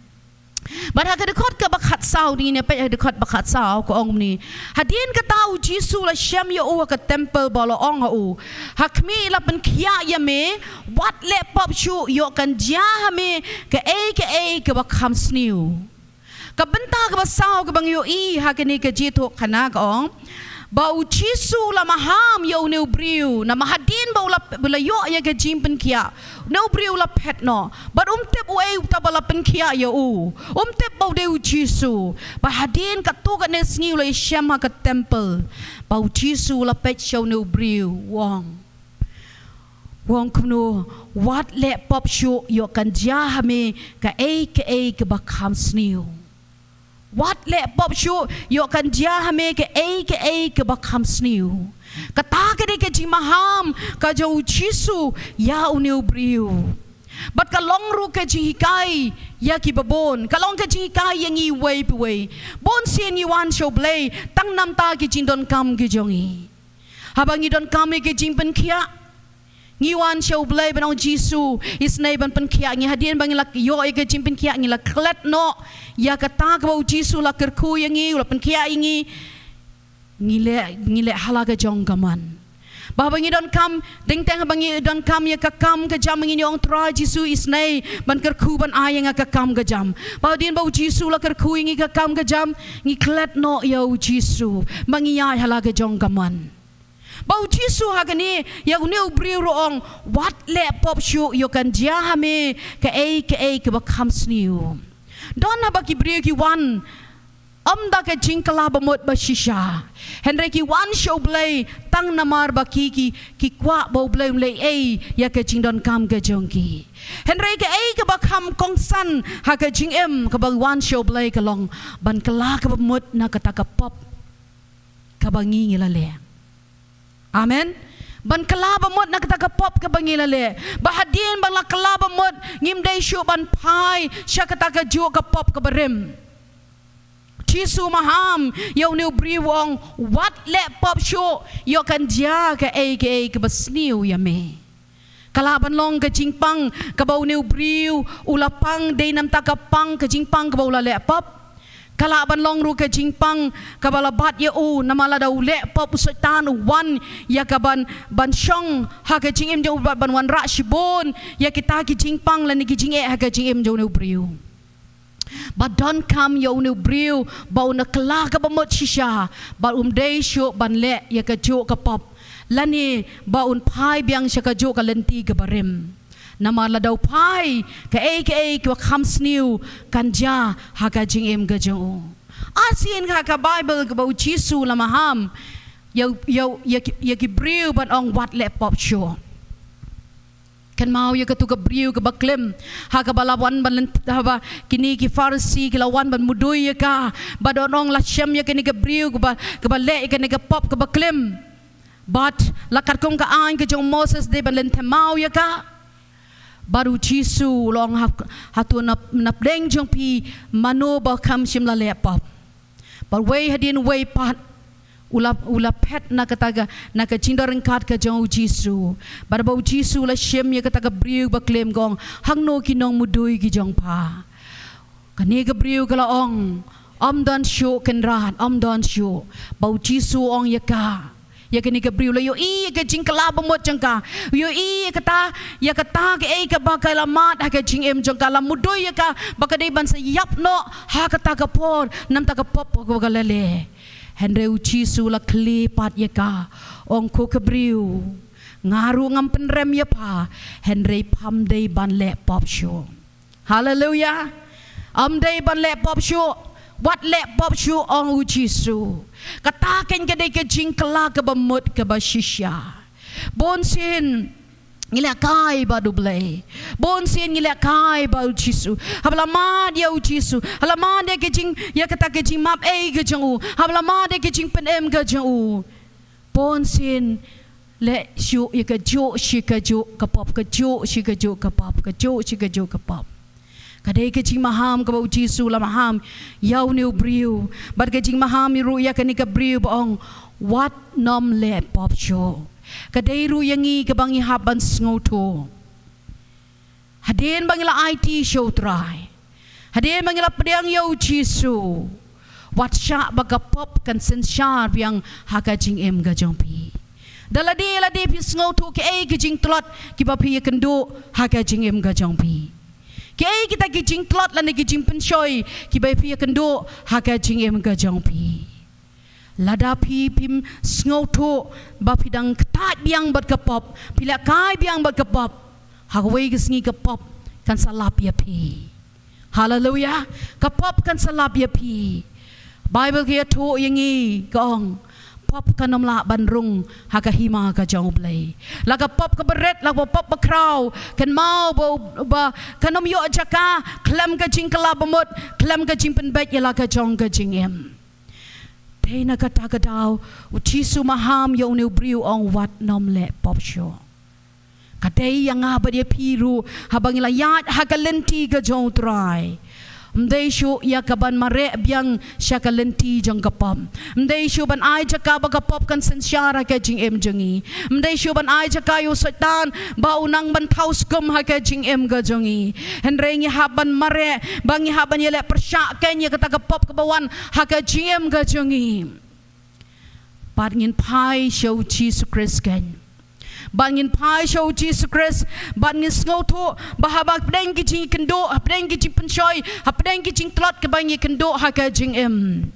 Bad ha ka dkhot kaba khatsaw, ngin ïa peit ha ka dkhot ba khatsaw, ka ong kumne. Hadien kata u Jisu u la shem ïa u ha ka templ bad u la ong ha u, ha khmih, la pynkhiah ïa me, wat leh pop shuh, ïoh kan jia ha me kaei kaei kaba kham sniew. Ka bynta kaba saw kaba ngi ïohi ha kane ka jingïathuhkhana ka ong ba u Jisu u la maham ïa une u briew, namar hadien ba u la, u la ïoh ïa ka jingpynkhiah, une u briew u la phet noh. Bad um tip uei uta ba la pynkhiah ïa u. Um tip ba u dei u Jisu. Bad hadien katto katne sngi u la ïashem ha ka templ. Bad u Jisu u la peit sha une u briew, u ong, u ong kumno, wat leh pop shuh, ïoh kan jia ha me kaei kaei kaba kham sniew. Wat leh pop shuh, ïoh kan jia ha me kaei kaei kaba kham sniew. Kata ka dei ka jingmaham ka jong u Jisu ïa une u briew. Bad ka long ruh ka jinghikai ïa kiba bun. Ka long ka jinghikai ïa ngi uwei pa uwei. Bun sien ngi wan sha U Blei tang namar ki jingdonkam ki jong ngi. Haba ngi donkam ïa ka jingpynkhiah, ngi wan sha U Blei ban ong, Jisu, isynei ban pynkhiah ïa ngi. Hadien ba ngi la ïoh ïa ka jingpynkhiah, ngi la klet noh ïa kata kaba u Jisu u la kyrkhu ïa ngi, u la pynkhiah ïa ngi. Ngi leh, ngi leh ha la ka jong ka mon. Bad haba ngi donkam, dang teng haba ngi donkam ïa ka kam ka jam, ngin ong, Trai Jisu, isynei ban kyrkhu ban ai ïa nga ka kam ka jam. Bad hadien ba u Jisu u la kyrkhu ïa ngi ka kam ka jam, ngi klet noh ïa u Jisu, ba ngi ïaid ha la ka jong ka mon. Bad u Jisu ha kane, ïa une u briew ruh u ong, wat leh pop shuh, ïoh kan jia ha me kaei kaei kaba kham sniew. Don haba ki briew ki wan, ym da ka jingkylla bamut ba shisha, hynrei ki wan sha U Blei tang namar ba ki, ki, ki kwah ba U Blei un leh ei ïa ka jingdonkam ka jong ki. Hynrei kaei kaba kham kongsan ha ka jingim kaba wan sha U Blei ka long ban kylla ka bamut na kata ka pop kaba ngi, ngi la leh. Amen. Ban kylla bamut na kata ka pop kaba ngi la leh. Ba hadien ba la kylla bamut, ngim dei shuh ban phai sha kata kajuh ka pop kaba rim. Jisu maham ïa une u briew, u ong, wat leh pop shuh, ïoh kan jia kaei kaei kaba sniew ïa me. Ka lah ban long ka jingpang kaba une u briew u la pang dei namar ka pang, ka jingpang kaba u la leh pop. Ka lah ban long ruh ka jingpang kaba la bat ïa u, namar lada u leh pop u Soitan u wan ïa kaban, ban shong ha ka jingim jong u, ban, ban wanrah shibun ïa kita ki jingpang lane ki jingeh ha ka jingim jong une u briew. Ba donkam ïa une u briew ba un kylla ka bamut shisha, ba um dei shuh ban leh ïa kajuh ka pop, lane ba un phai biang sha kajuh ka lynti kaba rim. Namar lada u phai, kaei kaei kaba kham sniew kan jia ha ka jingim ka jong u. Arsien ha ka Baibl kaba u Jisu u la maham ïa, ïa, ïa, ki- ïa ki briew ban ong, wat leh pop shuh. Kynmaw ïa katu ka briew kaba klim, ha kaba la wan ban leh, haba kine ki Pharisi ki la wan ban mudui ïa ka, bad ong, la shem ïa kane ka briew kaba, kaba leh ïa kane ka pop kaba klim. Bad la katkum ka aiñ ka jong u Moses dei ban leh thymmai ïa ka. Bad u Jisu u la ong, ha, hato na, na pdeng jong phi mano ba kham shym la leh pop? Bad wei hadien wei pat u la, u la phet na kata ka, na ka jingdon ryngkat ka jong u Jisu. Bad ba u Jisu u la shem ïa kata ka briew ba klim, ka ong, hangno ki nongmudui ki jong pha? Kane ka briew ka la ong, ym don shuh Kynrad, ym don shuh. Ba u Jisu u ong ïa ka, ïa kane ka briew, la ïohi ïa ka jingkylla bamut jong ka, ïohi ïa kata, ïa kata kaei kaba ka la mad ha ka jingim jong ka, la mudui ïa ka ba ka dei ban sa ïap noh ha kata ka por namar ka pop kaba ka la leh. Hynrei u Jisu u la khlieh pat ïa ka, ong, ko ka briew, nga ruh ngam pynrem ïa pha, hynrei pham dei ban leh pop shuh. Haleluia. Ym dei ban leh pop shuh. Wat leh pop shuh, ong u Jisu. Kata keiñ ka dei ka jingkylla kaba mut kaba shisha. Bunsien ngi lehkai bad u Blei. Bunsien ngi lehkai bad u Jisu. Haba la mad ïa u Jisu, haba la mad ïa ka jing, ïa kata ka jingmap ei ka jong u, haba la mad ïa ka jingpynim ka jong u, bunsien leh shuh ïa kajuh shi kajuh ka pop, kajuh shi kajuh ka pop, kajuh shi kajuh ka pop. Ka dei ka jingmaham kaba u Jisu u la maham ïa une u briew. Bad ka jingmaham ruh ïa kane ka briew ba ong, wat nym leh pop shuh. Ka dei ruh ïa ngi kaba ngi hap ban sngewthuh. Hadien ba ngi la aiti sha u Trai, hadien ba ngi la pdiang ïa u Jisu, wat shah ba ka pop kan synshar biang ha ka jingim ka jong phi. Da lade lade phi sngewthuh kiei ki jingtlot kiba phi ïakynduh ha ka jingim ka jong phi. Kiei kita ki jingtlot lane ki jingpynshoi kiba phi ïakynduh ha ka jingim ka jong phi. Lada phi phim sngewthuh ba phi dang ktah biang bad ka pop, phi lehkai biang bad ka pop, ha kawei ka sngi ka pop kan sa lap ïa phi. Haleluia. Ka pop kan sa lap ïa phi. Baibl ka ïathuh ïa ngi, ka ong, pop kan ym lah ban rung ha ka hima ka jong u Blei. La ka pop kaba rit, la ka pop bakhraw, kynmaw ba, ba kan ym ïoh jaka khlem ka jingkylla bamut, khlem ka jingpynbeit ïa la ka jong ka jingim. Dei na kata ka daw u Jisu u maham ïa une u briew, ong, wat nym leh pop shuh. Ka dei ïa nga bad ïa phi ruh, haba ngi la ïaid ha ka lynti ka jong u Trai, ym dei shuh ïa kaban mareh biang sha ka lynti jong ka pop. Ym dei shuh ban ai jaka ba ka pop kan synshar ha ka jingim jong ngi. Ym dei shuh ban ai jaka ïa u Soitan ba u nang ban thaw skum ha ka jingim ka jong ngi. Hynrei ngi hap ban mareh, ba ngi hap ban ïaleh pyrshah keiñ ïa kata ka pop kaba wan ha ka jingim ka jong ngi. Bad ngin phai sha u Jisu Khrist keiñ. Bad ngin phai sha u Jisu Khrist, bad ngin sngewthuh ba haba hapdeng ki jingïakynduh, hapdeng ki jingpynshoi, hapdeng ki jingtlot kiba ngi ïakynduh ha ka jingim.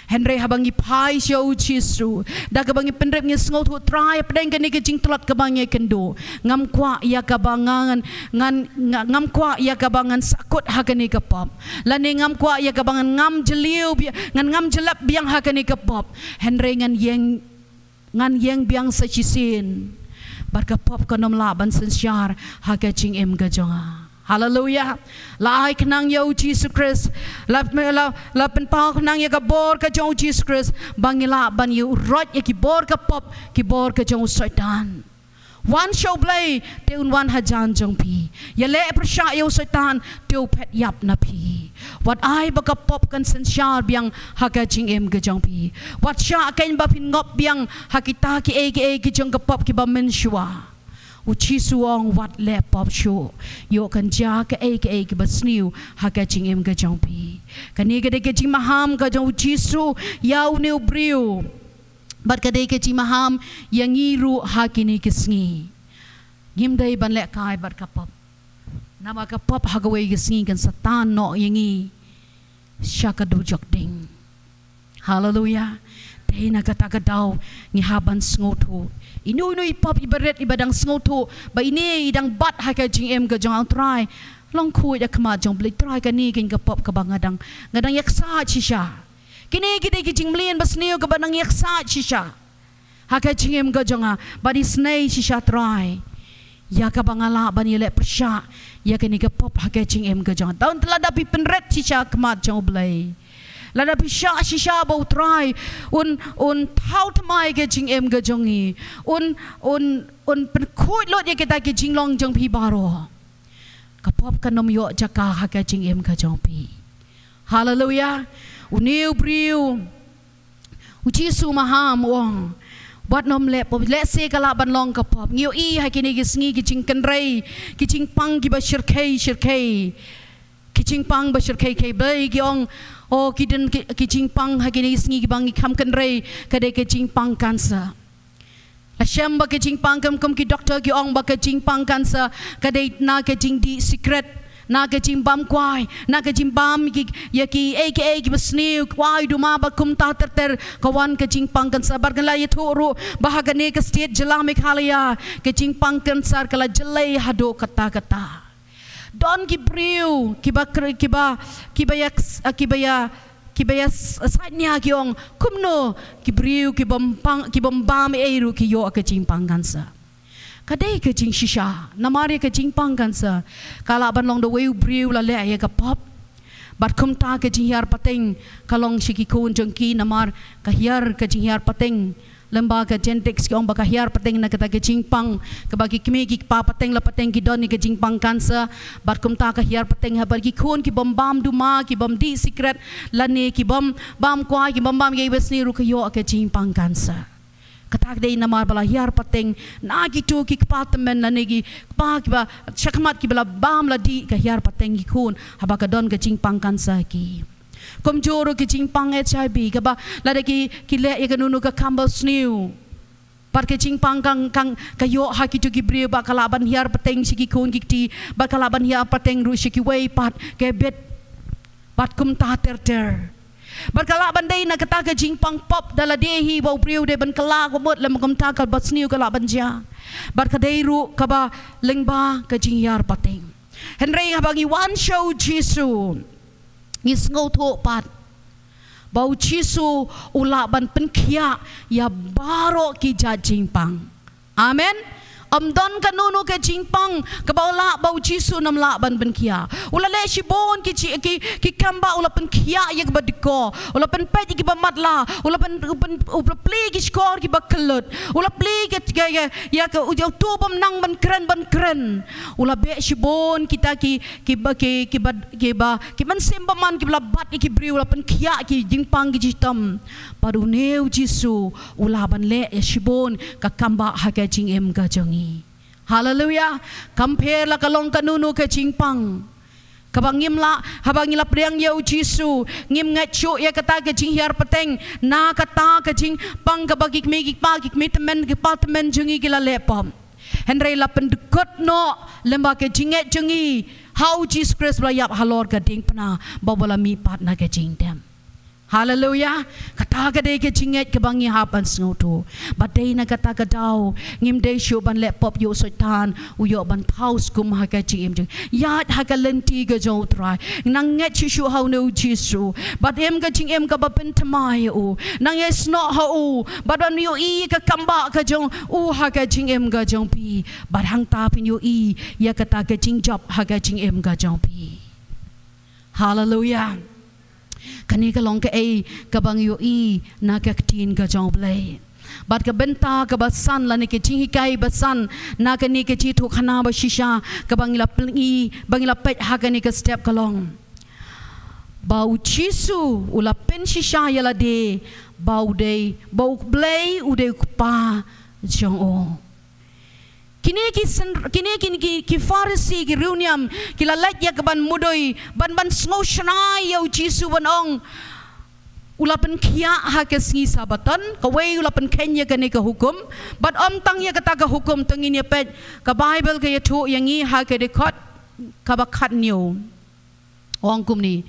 Hynrei haba ngi phai sha u Jisu, da kaba ngi pynrem, ngin sngewthuh, Trai, hapdeng kane ka jingtlot kaba ngi ïakynduh, ngam kwah ïa kaba ngan, ngan, nga-, ngam kwah ïa kaba ngan sahkut ha kane ka pop. Lane ngam kwah ïa kaba ngan ngam jylliew bia-, ngan ngam jyllep biang ha kane ka pop. Hynrei ngan ïeng, ngan ïeng biang sa shisien. Bad ka pop kan ym lah ban synshar ha ka jingim ka jong nga. Haleluia. La ai khnang ïa u Jisu Khrist. La, la, la pynpaw khnang ïa ka bor ka jong u Jisu Khrist ba ngi lah ban ïa u roit ïa ki bor ka pop, ki bor ka jong u Soitan. Wan sha u Blei, te un wan hajan jong phi. Ïaleh pyrshah ïa u Soitan, te u phet ïap na phi. Wat ai ba ka pop kan synshar biang ha ka jingim ka jong phi. Wat shah keiñ ba phin ngop biang ha kita kiei kiei ki jong ka pop kiba mynshuwa. U Jisu u ong, wat leh pop shuh. Ïoh kan jia kaei kaei kiba sniew ha ka jingim ka jong phi. Kane ka dei ka jingmaham ka jong u Jisu ïa une u briew. Bad ka dei ka jingmaham ïa ngi ruh ha kine ki sngi. Ngim dei ban lehkai bad ka pop. Namar ka pop ha kawei ka sngi kan sa tan noh ïa ngi sha ka dujok ding. Haleluia. Te na kata ka daw ngi hap ban sngewthuh. Ino ino i pop i barit i ba dang sngewthuh ba ine i dang bat ha ka jingim ka jong U Trai. Long khuid ha khmat jong U Blei, Trai, kane kane ka pop kaba nga dang, nga dang ïaksaid shisha. Kine ki dei ki jingmlien basniew kaba dang ïaksaid shisha ha ka jingim ka jong nga, bad isynei shisha Trai ïa kaba nga lah ban ïaleh pyrshah ïa kane ka pop ha ka jingim ka jong nga. Te lada phi pynrit shisha ha khmat jong U Blei, lada phi shah shisha ba U Trai un, un thaw thymmai ka jingim ka jong ngi, un, un, un pynkhuid lut ïa kita ki jinglong jong phi baroh, ka pop kan ym ïoh jaka ha ka jingim ka jong phi. Haleluia. Une u briew, U Jisu maham u ong, wat nym leh pop, lehse ka lah ban long ka pop. Ngi ïohi ha kine ki sngi ki jingkynrei, ki jingpang kiba shyrkhei shyrkhei, ki jingpang ba shyrkhei khei. Balei ki ong, o, ki don ki, ki jingpang ha kine ki sngi kiba ngi kham kynrei? Ka dei ka jingpang cancer. La shem ba ka jingpang, kum, kum ki doktor ki ong ba ka jingpang cancer ka dei na ka jingdih sikret, na ka jingbam kwai, na ka jingbam ki, ïa ki, ei ki, ei kiba sniew, kwai, duma bad kumta ter ter, ka wan ka jingpang cancer. Bad ngi la ïathuh ruh ba ha kane ka state jylla Meghalaya ka jingpang cancer ka la jyllei haduh katta katta. Don ki briew kiba kre-, kiba, kiba ïa, kiba ïa, kiba ïa s-, sait nia, ki ong, kumno ki briew kibym pang, kibym bam ei ruh ki ïoh ka jingpang cancer? Ka dei ka jingshisha, namar ïa ka jingpang cancer ka lah ban long da uwei u briew la leh ïa ka pop. Bad kumta ka jinghiar pateng ka long sha ki khun jong ki, namar ka hiar, ka jinghiar pateng, lyngba ka genetics ki ong ba ka hiar pateng na kata ka jingpang kaba ki kmie ki kpa pateng la pateng ki don ïa ka jingpang cancer. Bad kumta ka hiar pateng ha bad ki khun kibym bam duma, kibym dih sikret, lane kibym bam kwai, kibym bam ei ei basniew ruh ka ïoh ka jingpang cancer. Kata ka dei namar ba la hiar pateng na kito ki kpa tymmen lane ki kpa kiba shakhmat kiba la bam la dih, ka hiar pateng ki khun haba ka don ka jingpang cancer ki. Kumjuh ruh ka jingpang HIV kaba lada ki, ki leh ïa kano kano ka kam basniew, bad ka jingpang kan, kan ka ïoh ha kito ki briew, bad ka lah ban hiar pateng sha ki khun ki kti, bad ka lah ban hiar pateng ruh sha kiwei pat, ka bit, bad kumta ter ter. Bad ka lah ban dei na kata ka jingpang pop da lade hi ba u briew dei ban kylla ka mut, lymda kumta kaba sniew ka lah ban jia. Bad ka dei ruh kaba lyngba ka jinghiar pateng. Hynrei haba ngi wan sha U Jisu, ngi sngewthuh pat ba U Jisu u lah ban pynkhiah ïa baroh ki jait jingpang. Amen. Ym don kano kano ka jingpang kaba u lah, ba U Jisu un ym lah ban pynkhiah. U la leh shibun ki ji-, ki, ki kam, ba u la pynkhiah ïa kiba dkoh, u la pynpeit ïa kiba matlah, u la pyn, u pyn, u la plie ki shkor kiba kyllut, u la plie ki, ki, ki, ïa ka, u, ïa uto bym nang ban kren, ban kren. U la beh shibun kita ki, kiba, ki, kiba, kiba, ki mynsiem bymman kiba la bat ïa ki briew, la pynkhiah ki jingpang ki jitom. Bad une U Jisu u lah ban leh ïa shibun ka kam ba ha ka jingim ka jong ngi. Haleluia. Kam pher la ka long kano kano ka jingpang kaba ngim lah, haba ngi la pdiang ïa U Jisu, ngim ngeit shuh ïa kata ka jinghiar pateng na kata ka jingpang kaba ki kmie ki kpa, ki kmie tymmen, ki kpa tymmen jong ngi ki la leh pop. Hynrei la pyndkut noh lyngba ka jingngeit jong ngi ha U Jisu Khrist ba la ïap halor ka diengphna, ba u la mihpat na ka jingdem. Haleluia. Kata ka dei ka jingngeit kaba ngi hap ban sngewthuh. Bad dei na kata ka daw ngim dei shuh ban leh pop ïa u Soitan, u ïoh ban thaw skum ha ka jingim jong ngi. Ïaid ha ka lynti ka jong U Trai. Nang ngeit shuh shuh ha une U Jisu. Bad im ka jingim kaba pynthymmai ïa u. Nang ïasnoh ha u. Bad ban ïohi ka kam ba ka jong u ha ka jingim ka jong phi. Bad hangta phin ïohi ïa kata ka jingjop ha ka jingim ka jong phi. Haleluia. Kane ka long kaei kaba ngi ïohi na ka ktien ka jong U Blei. Bad ka bynta kaba san lane ka jinghikai ba san na kane ka jingïathuhkhana ba shisha kaba ngi la plie, ba ngi la peit ha kane ka step ka long ba U Jisu u la pynshisha ïa lade ba u dei, ba U Blei u dei U Kpa jong u. Kine ki syn-, kine ki, ki, ki Pharisi, ki riewniam, ki la leit ïa ka ban mudui, ban, ban sngewshynrai ïa U Jisu, ban ong, u la pynkhiah ha ka sngi Sabaton, kawei u la pynkheiñ ïa kane ka hukum, bad ym tang ïa kata ka hukum, to ngin ïa peit ka Baibl ka ïathuh ïa ngi ha ka dkhot kaba khathynñiew. Ong kumne.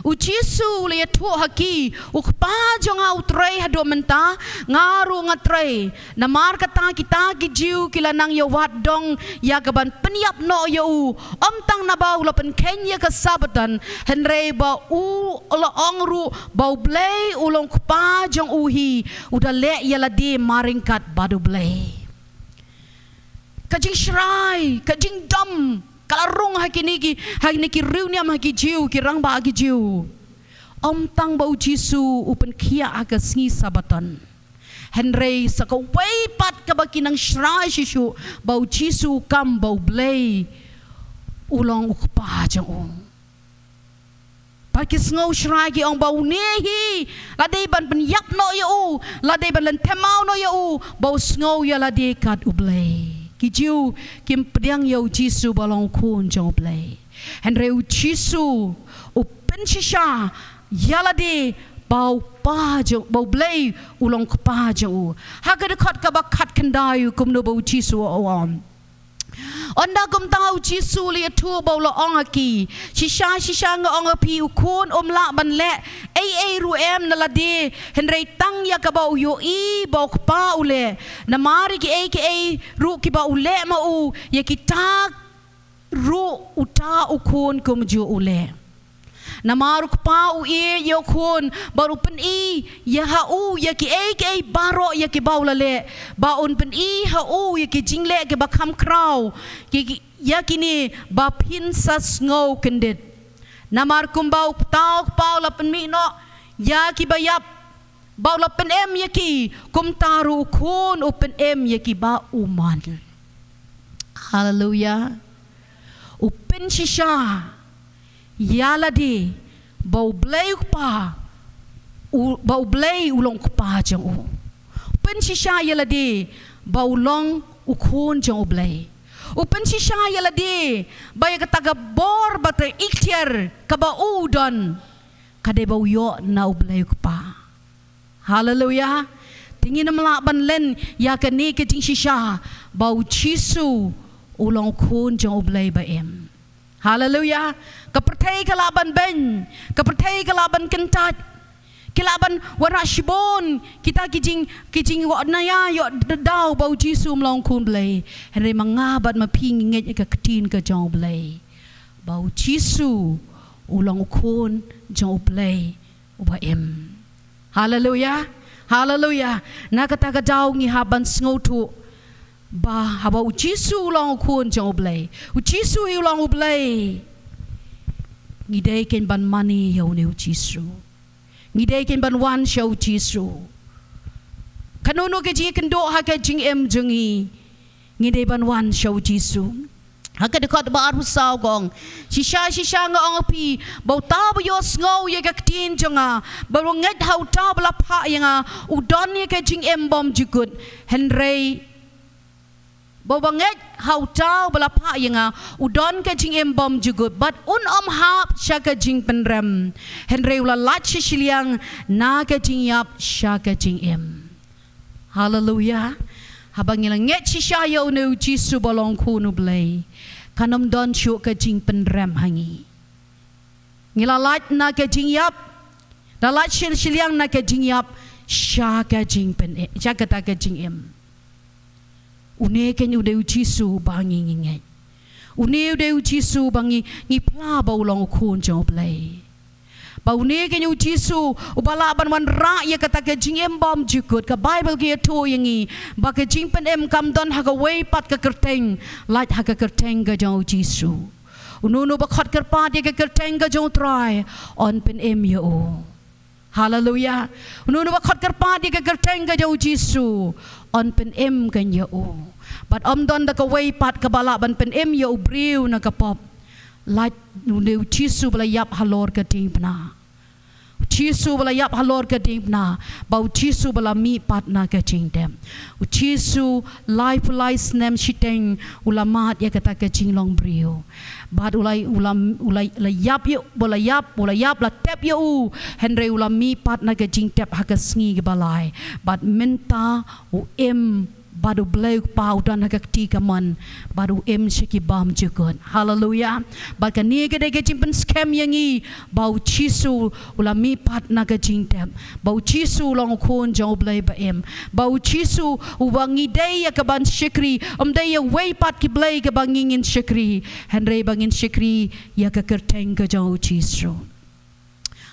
U Jisu u la ïathuh ha ki, u Kpa jong nga u trei haduh mynta, nga ruh nga trei. Namar kata kita ki Jiw ki la nang ïawad dong ïa kaban pynïap noh ïa u. Ym tang naba u la pynkheiñ ïa ka Sabbaton, hynrei ba u la ong ruh ba U Blei u long Kpa jong u hi, u da leh ïa lade marryngkat bad U Blei. Ka jingshrai, ka jingdom, ka la rung ha kine ki, ha kine ki riewniam, ha ki Jiw, ki rangbah ki Jiw. Ym tang ba u Jisu u pynkhiah ha ka sngi Sabbaton, hynrei sa kawei pat kaba ki nang shrai shisha, ba u Jisu u kam ba U Blei u long u Kpa jong u. Ba ki sngew shrai, ki ong ba une hi, la dei ban pynïap noh ïa u, la dei ban lynthem maw noh ïa u, ba u sngew ïa lade kat U Blei. Ki Jiw kim pdiang ïa u Jisu ba long u Khun jong U Blei. Hynrei u Jisu u pynshisha ïa lade ba u Kpa jong, ba U Blei u long Kpa jong u. Ha ka dkhot kaba khatkhyndai, kumno ba u Jisu u ong. Ynda kumta u Jisu u la ïathuh bad u la ong ha ki, shisha shisha nga ong ha phi, u Khun um lah ban leh ei ei ruh em na lade, hynrei tang ïa kaba u ïohi ba u Kpa u leh. Namar ïa kiei kiei ruh kiba u leh ma u, ïa kita ruh uta u Khun kumjuh u leh. Namar u Kpa u ïeit ïa u Khun, bad u pyni ïa ha u ïa kiei kiei baroh ïa kiba u la leh, ba un pyni ha u ïa ki jingleh kiba kham khraw, ki, ki, ïa kine ba phin sa sngew kyndit. Namar kumba uta u Kpa u la pynmih noh ïa kiba ïap, ba u la pynem ïa ki, kumta ruh u Khun u pynem ïa kiba u mon. Haleluia. U pynshisha ïa lade ba U Blei u Kpa, u, ba U Blei u long u Kpa jong u. U pynshisha ïa lade ba u long u Khun jong U Blei. U pynshisha ïa lade ba ïa kata ka bor bad ka iktiar kaba u don, ka dei ba u ïoh na U Blei u Kpa. Haleluia. Te ngin ym lah ban len ïa kane ka jingshisha ba u Jisu u long u Khun jong U Blei ba im. Haleluia. Ka pyrthei ka lah ban beiñ, ka pyrthei ka lah ban kyntait, ki lah ban wanrah shibun kita ki jing, ki jingwan ïa ïoh daw ba u Jisu um long u Khun Blei. Hynrei ma nga bad ma phi ngi ngeit ïa ka ktien ka jong U Blei, ba u Jisu u long u Khun jong U Blei uba im. Haleluia. Haleluia. Na kata ka daw ngi hap ban sngewthuh ba haba u Jisu u long u Khun jong U Blei, u Jisu hi u long U Blei, ngi dei kein ban mane ïa une u Jisu. Ngi dei kein ban wan sha u Jisu. Kano kano ka jingkynduh ha ka jingim jong ngi, ngi dei ban wan sha u Jisu. Ha ka dkhot ba arphew saw ka ong, shisha shisha nga ong ha phi, ba uta uba ïohsngew ïa ka ktien jong nga, bad uba ngeit ha uta uba la phah ïa nga, u don ïa ka jingim bymjukut. Hynrei ba uba ngeit ha uta uba la phah ïa nga, u don ka jingim bymjukut, bad un ym hap sha ka jingpynrem, hynrei u la lait sha shiliang na ka jingïap sha ka jingim. Haleluia. Haba ngi la ngeit shisha ïa une u Jisu ba long Khun u Blei, kan ym don shuh ka jingpynrem ha ngi. Ngi la lait na ka jingïap, la lait sha shiliang na ka jingïap sha ka jingpyn, sha kata ka jingim. Une kein u dei u Jisu ba ngi, ngi ngeit. Une u dei u Jisu ba ngi, ngi phla ba u long u Khun jong u Blei. Ba une kein u Jisu uba lah ban wanrah ïa kata ka jingim bymjukut. Ka Baibl ka ïathuh ïa ngi ba ka jingpynim kam don ha kawei pat ka kyrteng, lait ha ka kyrteng ka jong u Jisu. Uno uno ba khot kyrpad ïa ka kyrteng ka jong u Trai, yn pynim ïa u. Haleluia. Uno uno ba khot kyrpad ïa ka kyrteng ka jong u Jisu, yn pynim kein ïa u. Bad ym don da kawei pat kaba lah ban pynim ïa u briew na ka pop, lait une u Jisu ba la ïap halor ka diengphna. U Jisu ba la ïap halor ka diengphna, bad u Jisu ba la mihpat na ka jingdep. U Jisu laiphew lai snem shiteng u la mad ïa kata ka jinglong briew. Bad u la, u la, u la, la ïap ïa, ba la ïap, u la ïap, la tep ïa u, hynrei u la mihpat na ka jingtep ha ka sngi kaba lai. Bad mynta u im Bad U Blei U Kpa u don ha ka kti kamon, bad u im sha ki bymjukut. Haleluya. Bad kane ka dei ka jingpynskhem ïa ngi ba U Jisu u la mihpat na ka jingtep, ba U Jisu u long u Khun jong U Blei ba im, ba U Jisu uba ngi dei ïa kaban shakri, ym dei ïa uwei pat ki blei kaba ngi ngin shakri, hynrei ba ngin shakri ïa ka kyrteng ka jong U Jisu.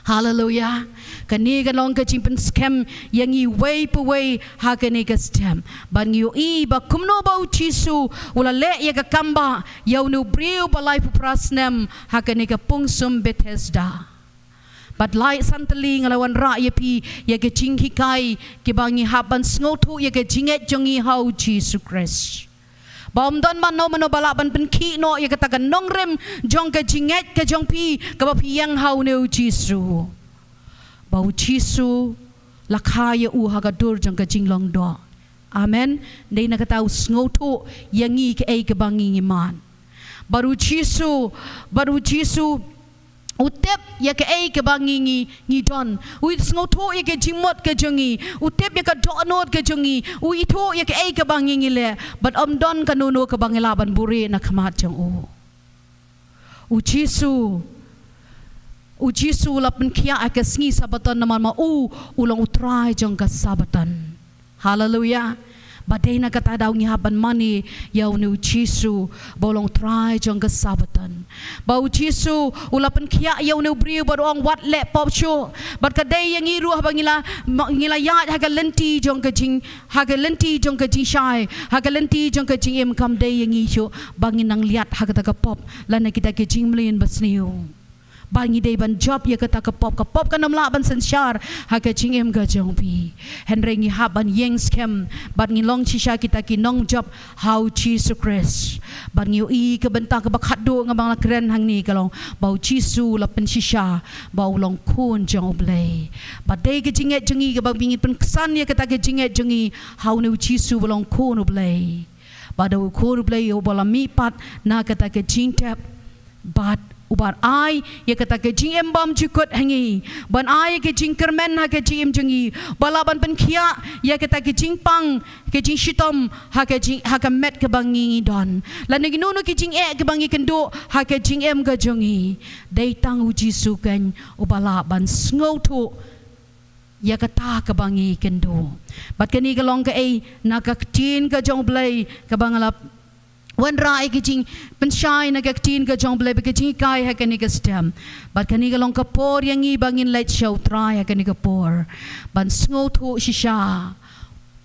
Haleluya. Kane ka long ka jingpynskhem ïa ngi uwei pa uwei ha kane ka step. Bad ngi ïohi ba kumno ba U Jisu u la leh ïa ka kambah ïa une u briew ba laiphew phra snem ha kane ka pungsum Bethesda. Bad lai san tylli nga la wanrah ïa phi ïa ka jinghikai kiba ngi hap ban sngewthuh ïa ka jingngeit jong ngi ha U Jisu Khrist. Ba ym don mano mano ba lah ban pynkhih noh ïa kata ka nongrim jong ka jingngeit ka jong phi kaba phi ïeng ha une U Jisu. Ba U Jisu la kha ïa u ha ka dur jong ka jinglong doh. Amen. Dei na kata u sngewthuh ïa ngi kaei kaba ngi ngi mad. Bad U Jisu, bad U Jisu u tip ïa kaei kaba ngi ngi ngi don. U sngewthuh ïa ka jingmut ka jong ngi. U tip ïa ka dohnud ka jong ngi. U ithuh ïa kaei kaba ngi ngi leh. Bad ym don kano kano kaba ngi lah ban buhrieh na khmat jong u. U Jisu, U Jisu u la pynkhiah ha ka sngi Sabaton namar ma u u long U Trai jong ka Sabaton. Haleluya. Bad dei na kata ka daw ngi hap ban mane ïa une U Jisu ba u long U Trai jong ka Sabaton. Ba U Jisu u la pynkhiah ïa une u briew bad u ong, wat leh pop shuh. Bad ka dei ïa ngi ruh ba ngi la, ma, ngi la ïaid ha ka lynti jong ka jing, ha ka lynti jong ka jingshai, ha ka lynti jong ka jingim, kam dei ïa ngi shuh ba ngin nang liat ha kata ka pop lane kita ki jingmlien basniew. Ba ngi dei ban jop ïa kata ka pop, ka pop kan ym lah ban synshar ha ka jingim ka jong phi. Hynrei ngi hap ban ïeng skhem bad ngi long shisha kita ki nongjop ha U Jisu Khrist. Bad ngi ïohi ka bynta kaba khatduh nga ba nga la kren hangne ka long ba U Jisu u la pynshisha ba u long Khun jong U Blei. Bad dei ka jingngeit jong ngi kaba ngi pynksan ïa kata ka jingngeit jong ngi ha une U Jisu ba long Khun U Blei. Bad u Khun U Blei uba la mihpat na kata ka jingtep. Bad uba ai ïa kata ka jingim bymjukut ha ngi. Ban ai ïa ka jingkyrmen ha ka jingim jong ngi. Ba lah ban pynkhiah ïa kata ka jingpang, ka jingshitom ha ka jing, ha ka met kaba ngi ngi don. Lane kino kino ki jingeh kaba ngi kynduh ha ka jingim ka jong ngi. Dei tang U Jisu keiñ uba lah ban sngewthuh ïa kata kaba ngi kynduh. Bad kane ka long kaei na ka ktien ka jong U Blei kaba nga la wanrah ïa ka jingpynshai na ka ktien ka jong U Blei bad ka jinghikai ha kane ka step. Bad kane ka long ka por ïa ngi ba ngin leit sha U Trai ha kane ka por ban sngewthuh shisha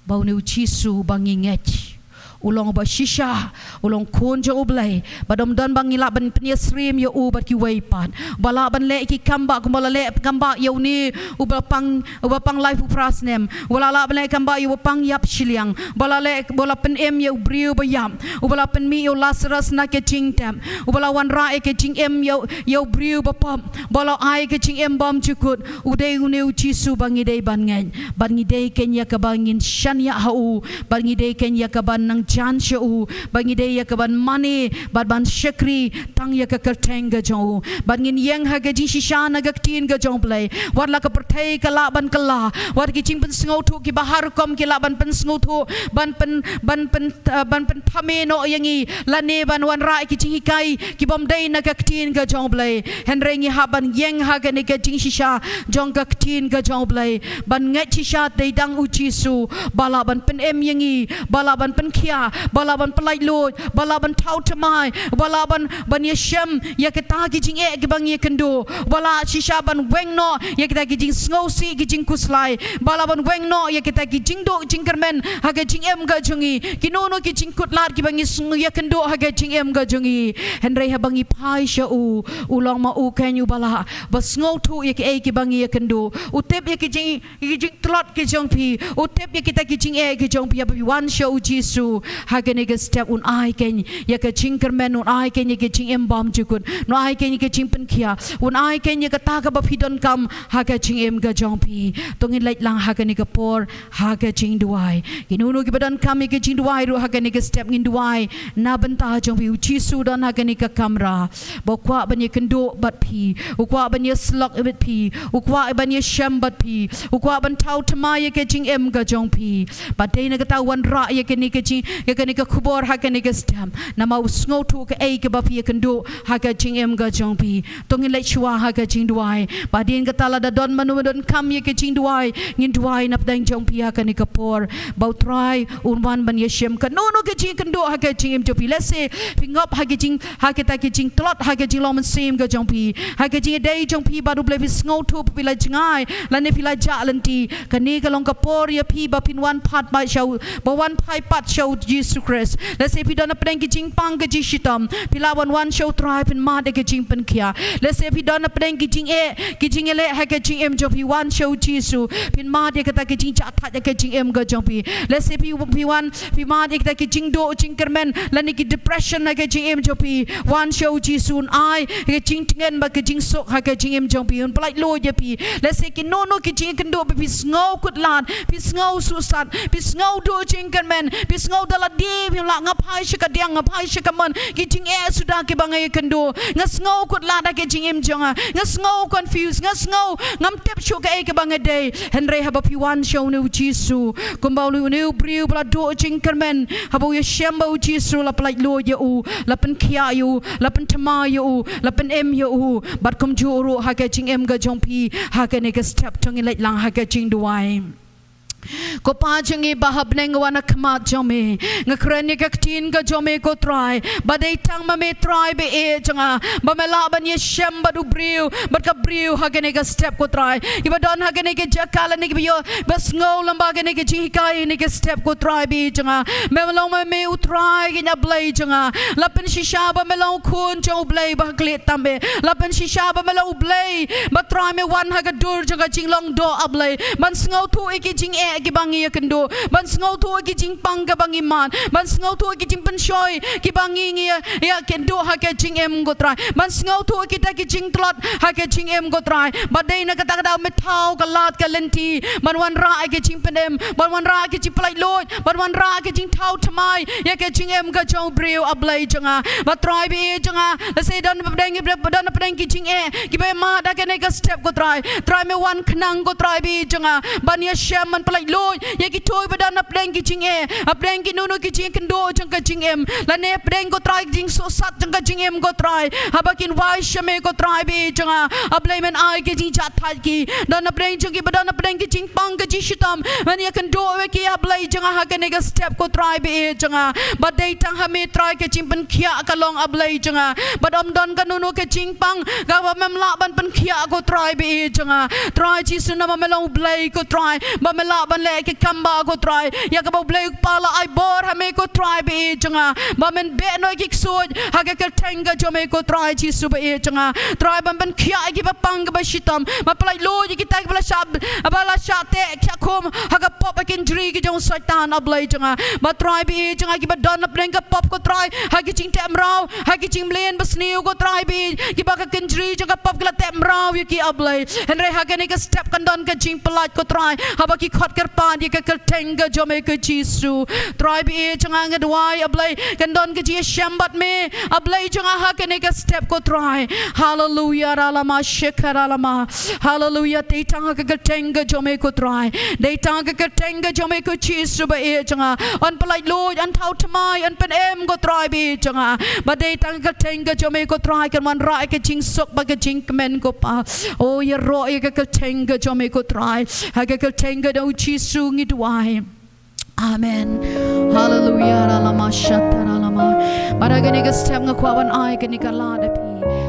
ba une U Jisu ba ngi ngeit u long uba shisha, u long Khun jong U Blei. Bad ym don ba ngi lah ban pynïasyriem ïa u bad kiwei pat. Ba lah ban leh ki kambah kumba la leh kambah ïa une uba pang, uba pang laiphew phra snem. Uba la lah ban leh kambah ïa uba pang ïap shiliang. Uba la leh, uba la pynim ïa u briew ba ïap. Uba la pynmih ïa u Lasarus na ka jingtep. Uba la wanrah ïa ka jingim ïa u, ïa u briew ba pop. Uba la ai ka jingim bymjukut. U dei une U Jisu ba ngi dei ban ngeit. Bad ngi dei keiñ ïa kaba ngin shaniah ha u. Bad ngi dei keiñ ïa kaban nang jan sha u. Bad ngi dei ïa kaban mane bad ban shakri tang ïa ka kyrteng ka jong u. Bad ngin ïeng ha ka jingshisha na ka ktien ka jong U Blei. Wat la ka pyrthei ka lah ban kylla, wat ki jingpynsngewthuh kiba har rukom ki lah ban pynsngewthuh, ban pyn, ban pyn, eh, ban pynthame noh ïa ngi, lane ban wanrah ki jinghikai ki bym dei na ka ktien ka jong U Blei. Hynrei ngi hap ban ïeng ha kane ka jingshisha jong ka ktien ka jong U Blei. Ban ngeit shisha dei dang U Jisu ba lah ban pynim ïa ngi, ba lah ban pynkhiah, ba lah ban pyllait luid, ba lah ban thaw thymmai, ba lah ban, ban ïashem ïa kita ki jingeh kiba ngi ïakynduh, ba lah shisha ban weng noh ïa kita ki jingsngewsih ki jingkhuslai, ba lah ban weng noh ïa kita ki jingduh jingkyrmen ha ka jingim ka jong ngi, kino kino ki jingkutlad kiba ngi sng, ïakynduh ha ka jingim ka jong ngi. Hynrei haba ngi phai sha u, u long ma u keiñ uba lah ba sngewthuh ïa kiei kiba ngi ïakynduh. U tip ïa ki jing, ïa ki jingtlot ki jong phi. U tip ïa kita ki jingeh ki jong phi, haba phi wan sha U Jisu. Ha kane ka step un ai kein ïa ka jingkyrmen, un ai kein ïa ka jingim bymjukut, un ai kein ïa ka jingpynkhiah, un ai kein ïa kata kaba phi donkam ha ka jingim ka jong phi. To ngin leit lang ha kane ka por ha ka jingduwai. Kino kino kiba donkam ïa ka jingduwai ruh ha kane ka step ngin duwai na bynta jong phi. U Jisu don ha kane ka kamra. Ba u kwah ban ïakynduh bad phi. U kwah ban ïasyllok bad phi. U kwah ban ïashem bad phi. U kwah ban thaw thymmai ïa ka jingim ka jong phi. Bad dei na kata u wanrah ïa kane ka jing, ïa kane ka khubor ha kane ka step. Namar u sngewthuh kaei kaba phi ïakynduh ha ka jingim ka jong phi. To ngin leit shuwa ha ka jingduwai. Bad dei na kata lada don mano ba donkam ïa ka jingduwai, ngin duwai na pdeng jong phi ha kane ka por. Ba u Trai un wan ban ïashem kano kano ka jingkynduh ha ka jingim jong phi. Lehse phi ngop ha ka jing, ha kita ki jingtlot, ha ka jinglong mynsiem ka jong phi, ha ka jingïadei jong phi bad U Blei, phi sngewthuh ba phi la jngai lane phi la jah lynti. Kane ka long ka por ïa phi ba phin wan pat ba sha u, ba wan phai pat sha U Jisu Khrist. Lehse phi don na pdeng ki jingpang ka jingshitom, phi lah ban wan sha U Trai, phin mad ïa ka jingpynkhiah. Lehse phi don na pdeng ki jingeh, ki jingïaleh ha ka jingim jong phi, wan sha U Jisu, phin mad ïa kata ki jingjahthait ha ka jingim ka jong phi. Lehse phi, phi wan, phi mad ïa kita ki jingduh jingkyrmen lane ki depression ha ka jingim jong phi, wan sha U Jisu, un ai ïa ka jingtngen bad ka jingsuk ha ka jingim jong phi, un pyllait luid ïa phi. Lehse kino kino ki jingkynduh ba phi sngew kut lad, phi sngew suhsat, phi sngew duh jingkyrmen, phi sngew da lade phim lah, nga phai sha ka diang, nga phai sha ka mon, ki jingeh suda kiba nga ïakynduh, nga sngew kut lad ha ka jingim jong nga, nga sngew confused, nga sngew ngam tip shuh kaei kaba nga dei. Hynrei haba phi wan sha une U Jisu, kumba une u briew ba la duh jingkyrmen, haba u ïashem bad U Jisu, la pyllait luid ïa u, la pynkhiah ïa u, la pynthymmai ïa u, la pynim ïa u. Bad kumjuh ruh ha ka jingim ka jong phi ha kane ka step, to ngin leit lang ha ka jingduwai. Ko Pa jong ngi ba ha bneng, nga wan ha khmat jong me, nga kren ïa ka ktien ka jong me ko Trai, ba dei tang ma me Trai ba ïeit jong nga, ba me lah ban ïashem bad u briew, bad ka briew ha kane ka step ko Trai. Kiba don ha kane ka jaka lane kiba ïoh ba sngew lyngba kane ka jinghikai, kane ka step ko Trai ba ïeit jong nga, me long ma me U Trai kein, A Blei jong nga. La pynshisha ba me long u khun jong U Blei ba ha khlieh tam eh. La pynshisha ba me long U Blei ba Trai me wan ha ka dur jong ka jinglong doh, A Blei, ban sngewthuh ïa ki jingeh kiba ngi ïakynduh, ban sngewthuh ïa ki jingpang kiba ngi mad, ban sngewthuh ïa ki jingpynshoi kiba ngi, ngi ïa, ïakynduh ha ka jingim ko Trai, ban sngewthuh ïa kita ki jingtlot ha ka jingim ko Trai. Ba dei na kata ka daw me thaw ka lad ka lynti ban wanrah ïa ka jingpynim, ban wanrah ïa ka jingpyllait luid, ban wanrah ïa ka jingthaw thymmai ïa ka jingim ka jong u briew, A Blei jong nga. Ba Trai ba ïeit jong nga, lehse don na pdeng, don na pdeng ki jingeh kiba mad ha kane ka step ko Trai. Trai me wan khnang ko Trai ba ïeit jong nga, ban ïashem, ban pyllait luid ïa kito ba don na pdeng ki jingeh, na pdeng kino kino ki jingkynduh jong ka jingim, lane pdeng ko Trai ki jingsuhsat jong ka jingim ko Trai. Haba kin wai sha me ko Trai ba ïeit jong nga, A Blei men ai ki jingjahthait ki. Don na pdeng jong kiba don na pdeng ki jingpang ka jingshitom, men ïakynduh ïa ki, A Blei jong nga, ha kane ka step ko Trai ba ïeit jong nga. Ba dei tang ha me Trai ka jingpynkhiah ka long, A Blei jong nga. Bad ym don kano kano ka jingpang kaba mem lah ban pynkhiah ko Trai ba ïeit jong nga. Trai Jisu, namar me long U Blei ko Trai ba me lah ban leh ki kam ba ko Trai, ïa kaba U Blei U Kpa la ai bor ha me ko Trai ba ïeit jong nga, ba men beh noh ïa ki ksuid ha ka kyrteng ka jong me ko Trai Jisu ba ïeit jong nga. Trai ban pynkhiah ïa kiba pang kiba shitom, ban pyllait luid ïa kita kiba la shah, ba la shah teh shah khum ha ka pop, ha ki kynjri ki jong u Soitan, A Blei jong nga. Ba Trai ba ïeit jong nga, kiba don na pdeng ka pop ko Trai, ha ki jingteh mraw, ha ki jingmlien basniew ko Trai ba ïeit, kiba ka kynjri jong ka pop ki la teh mraw ïa ki, A Blei. Hynrei ha kane ka step kan don ka jingpyllait ko Trai, haba ki khot kyrpad ïa ka kyrteng ka jong me ko Jisu. Trai ba ïeit jong nga, nga duwai, A Blei, kan don ka jingïashem bad me, A Blei jong nga, ha kane ka step ko Trai. Haleluia, ralama shekha ralama. Haleluia, dei tang ha ka kyrteng ka jong me ko Trai, dei tang ha ka kyrteng ka jong me ko Jisu ba ïeit jong nga. Yn pyllait luid, yn thaw thymmai, yn pynim ko Trai ba ïeit jong nga. Ba dei tang ha ka kyrteng ka jong me ko Trai kan wanrah ïa ka jingsuk bad ka jingkmen ko Pa. O, ïaroh ïa ka kyrteng ka jong me ko Trai. Ha ka kyrteng ka jong u Jisu ngi duwai. Amen. Haleluia, ralama shata ralama. Bad ha kane ka step nga kwah ban ai kane ka lad ïa phi.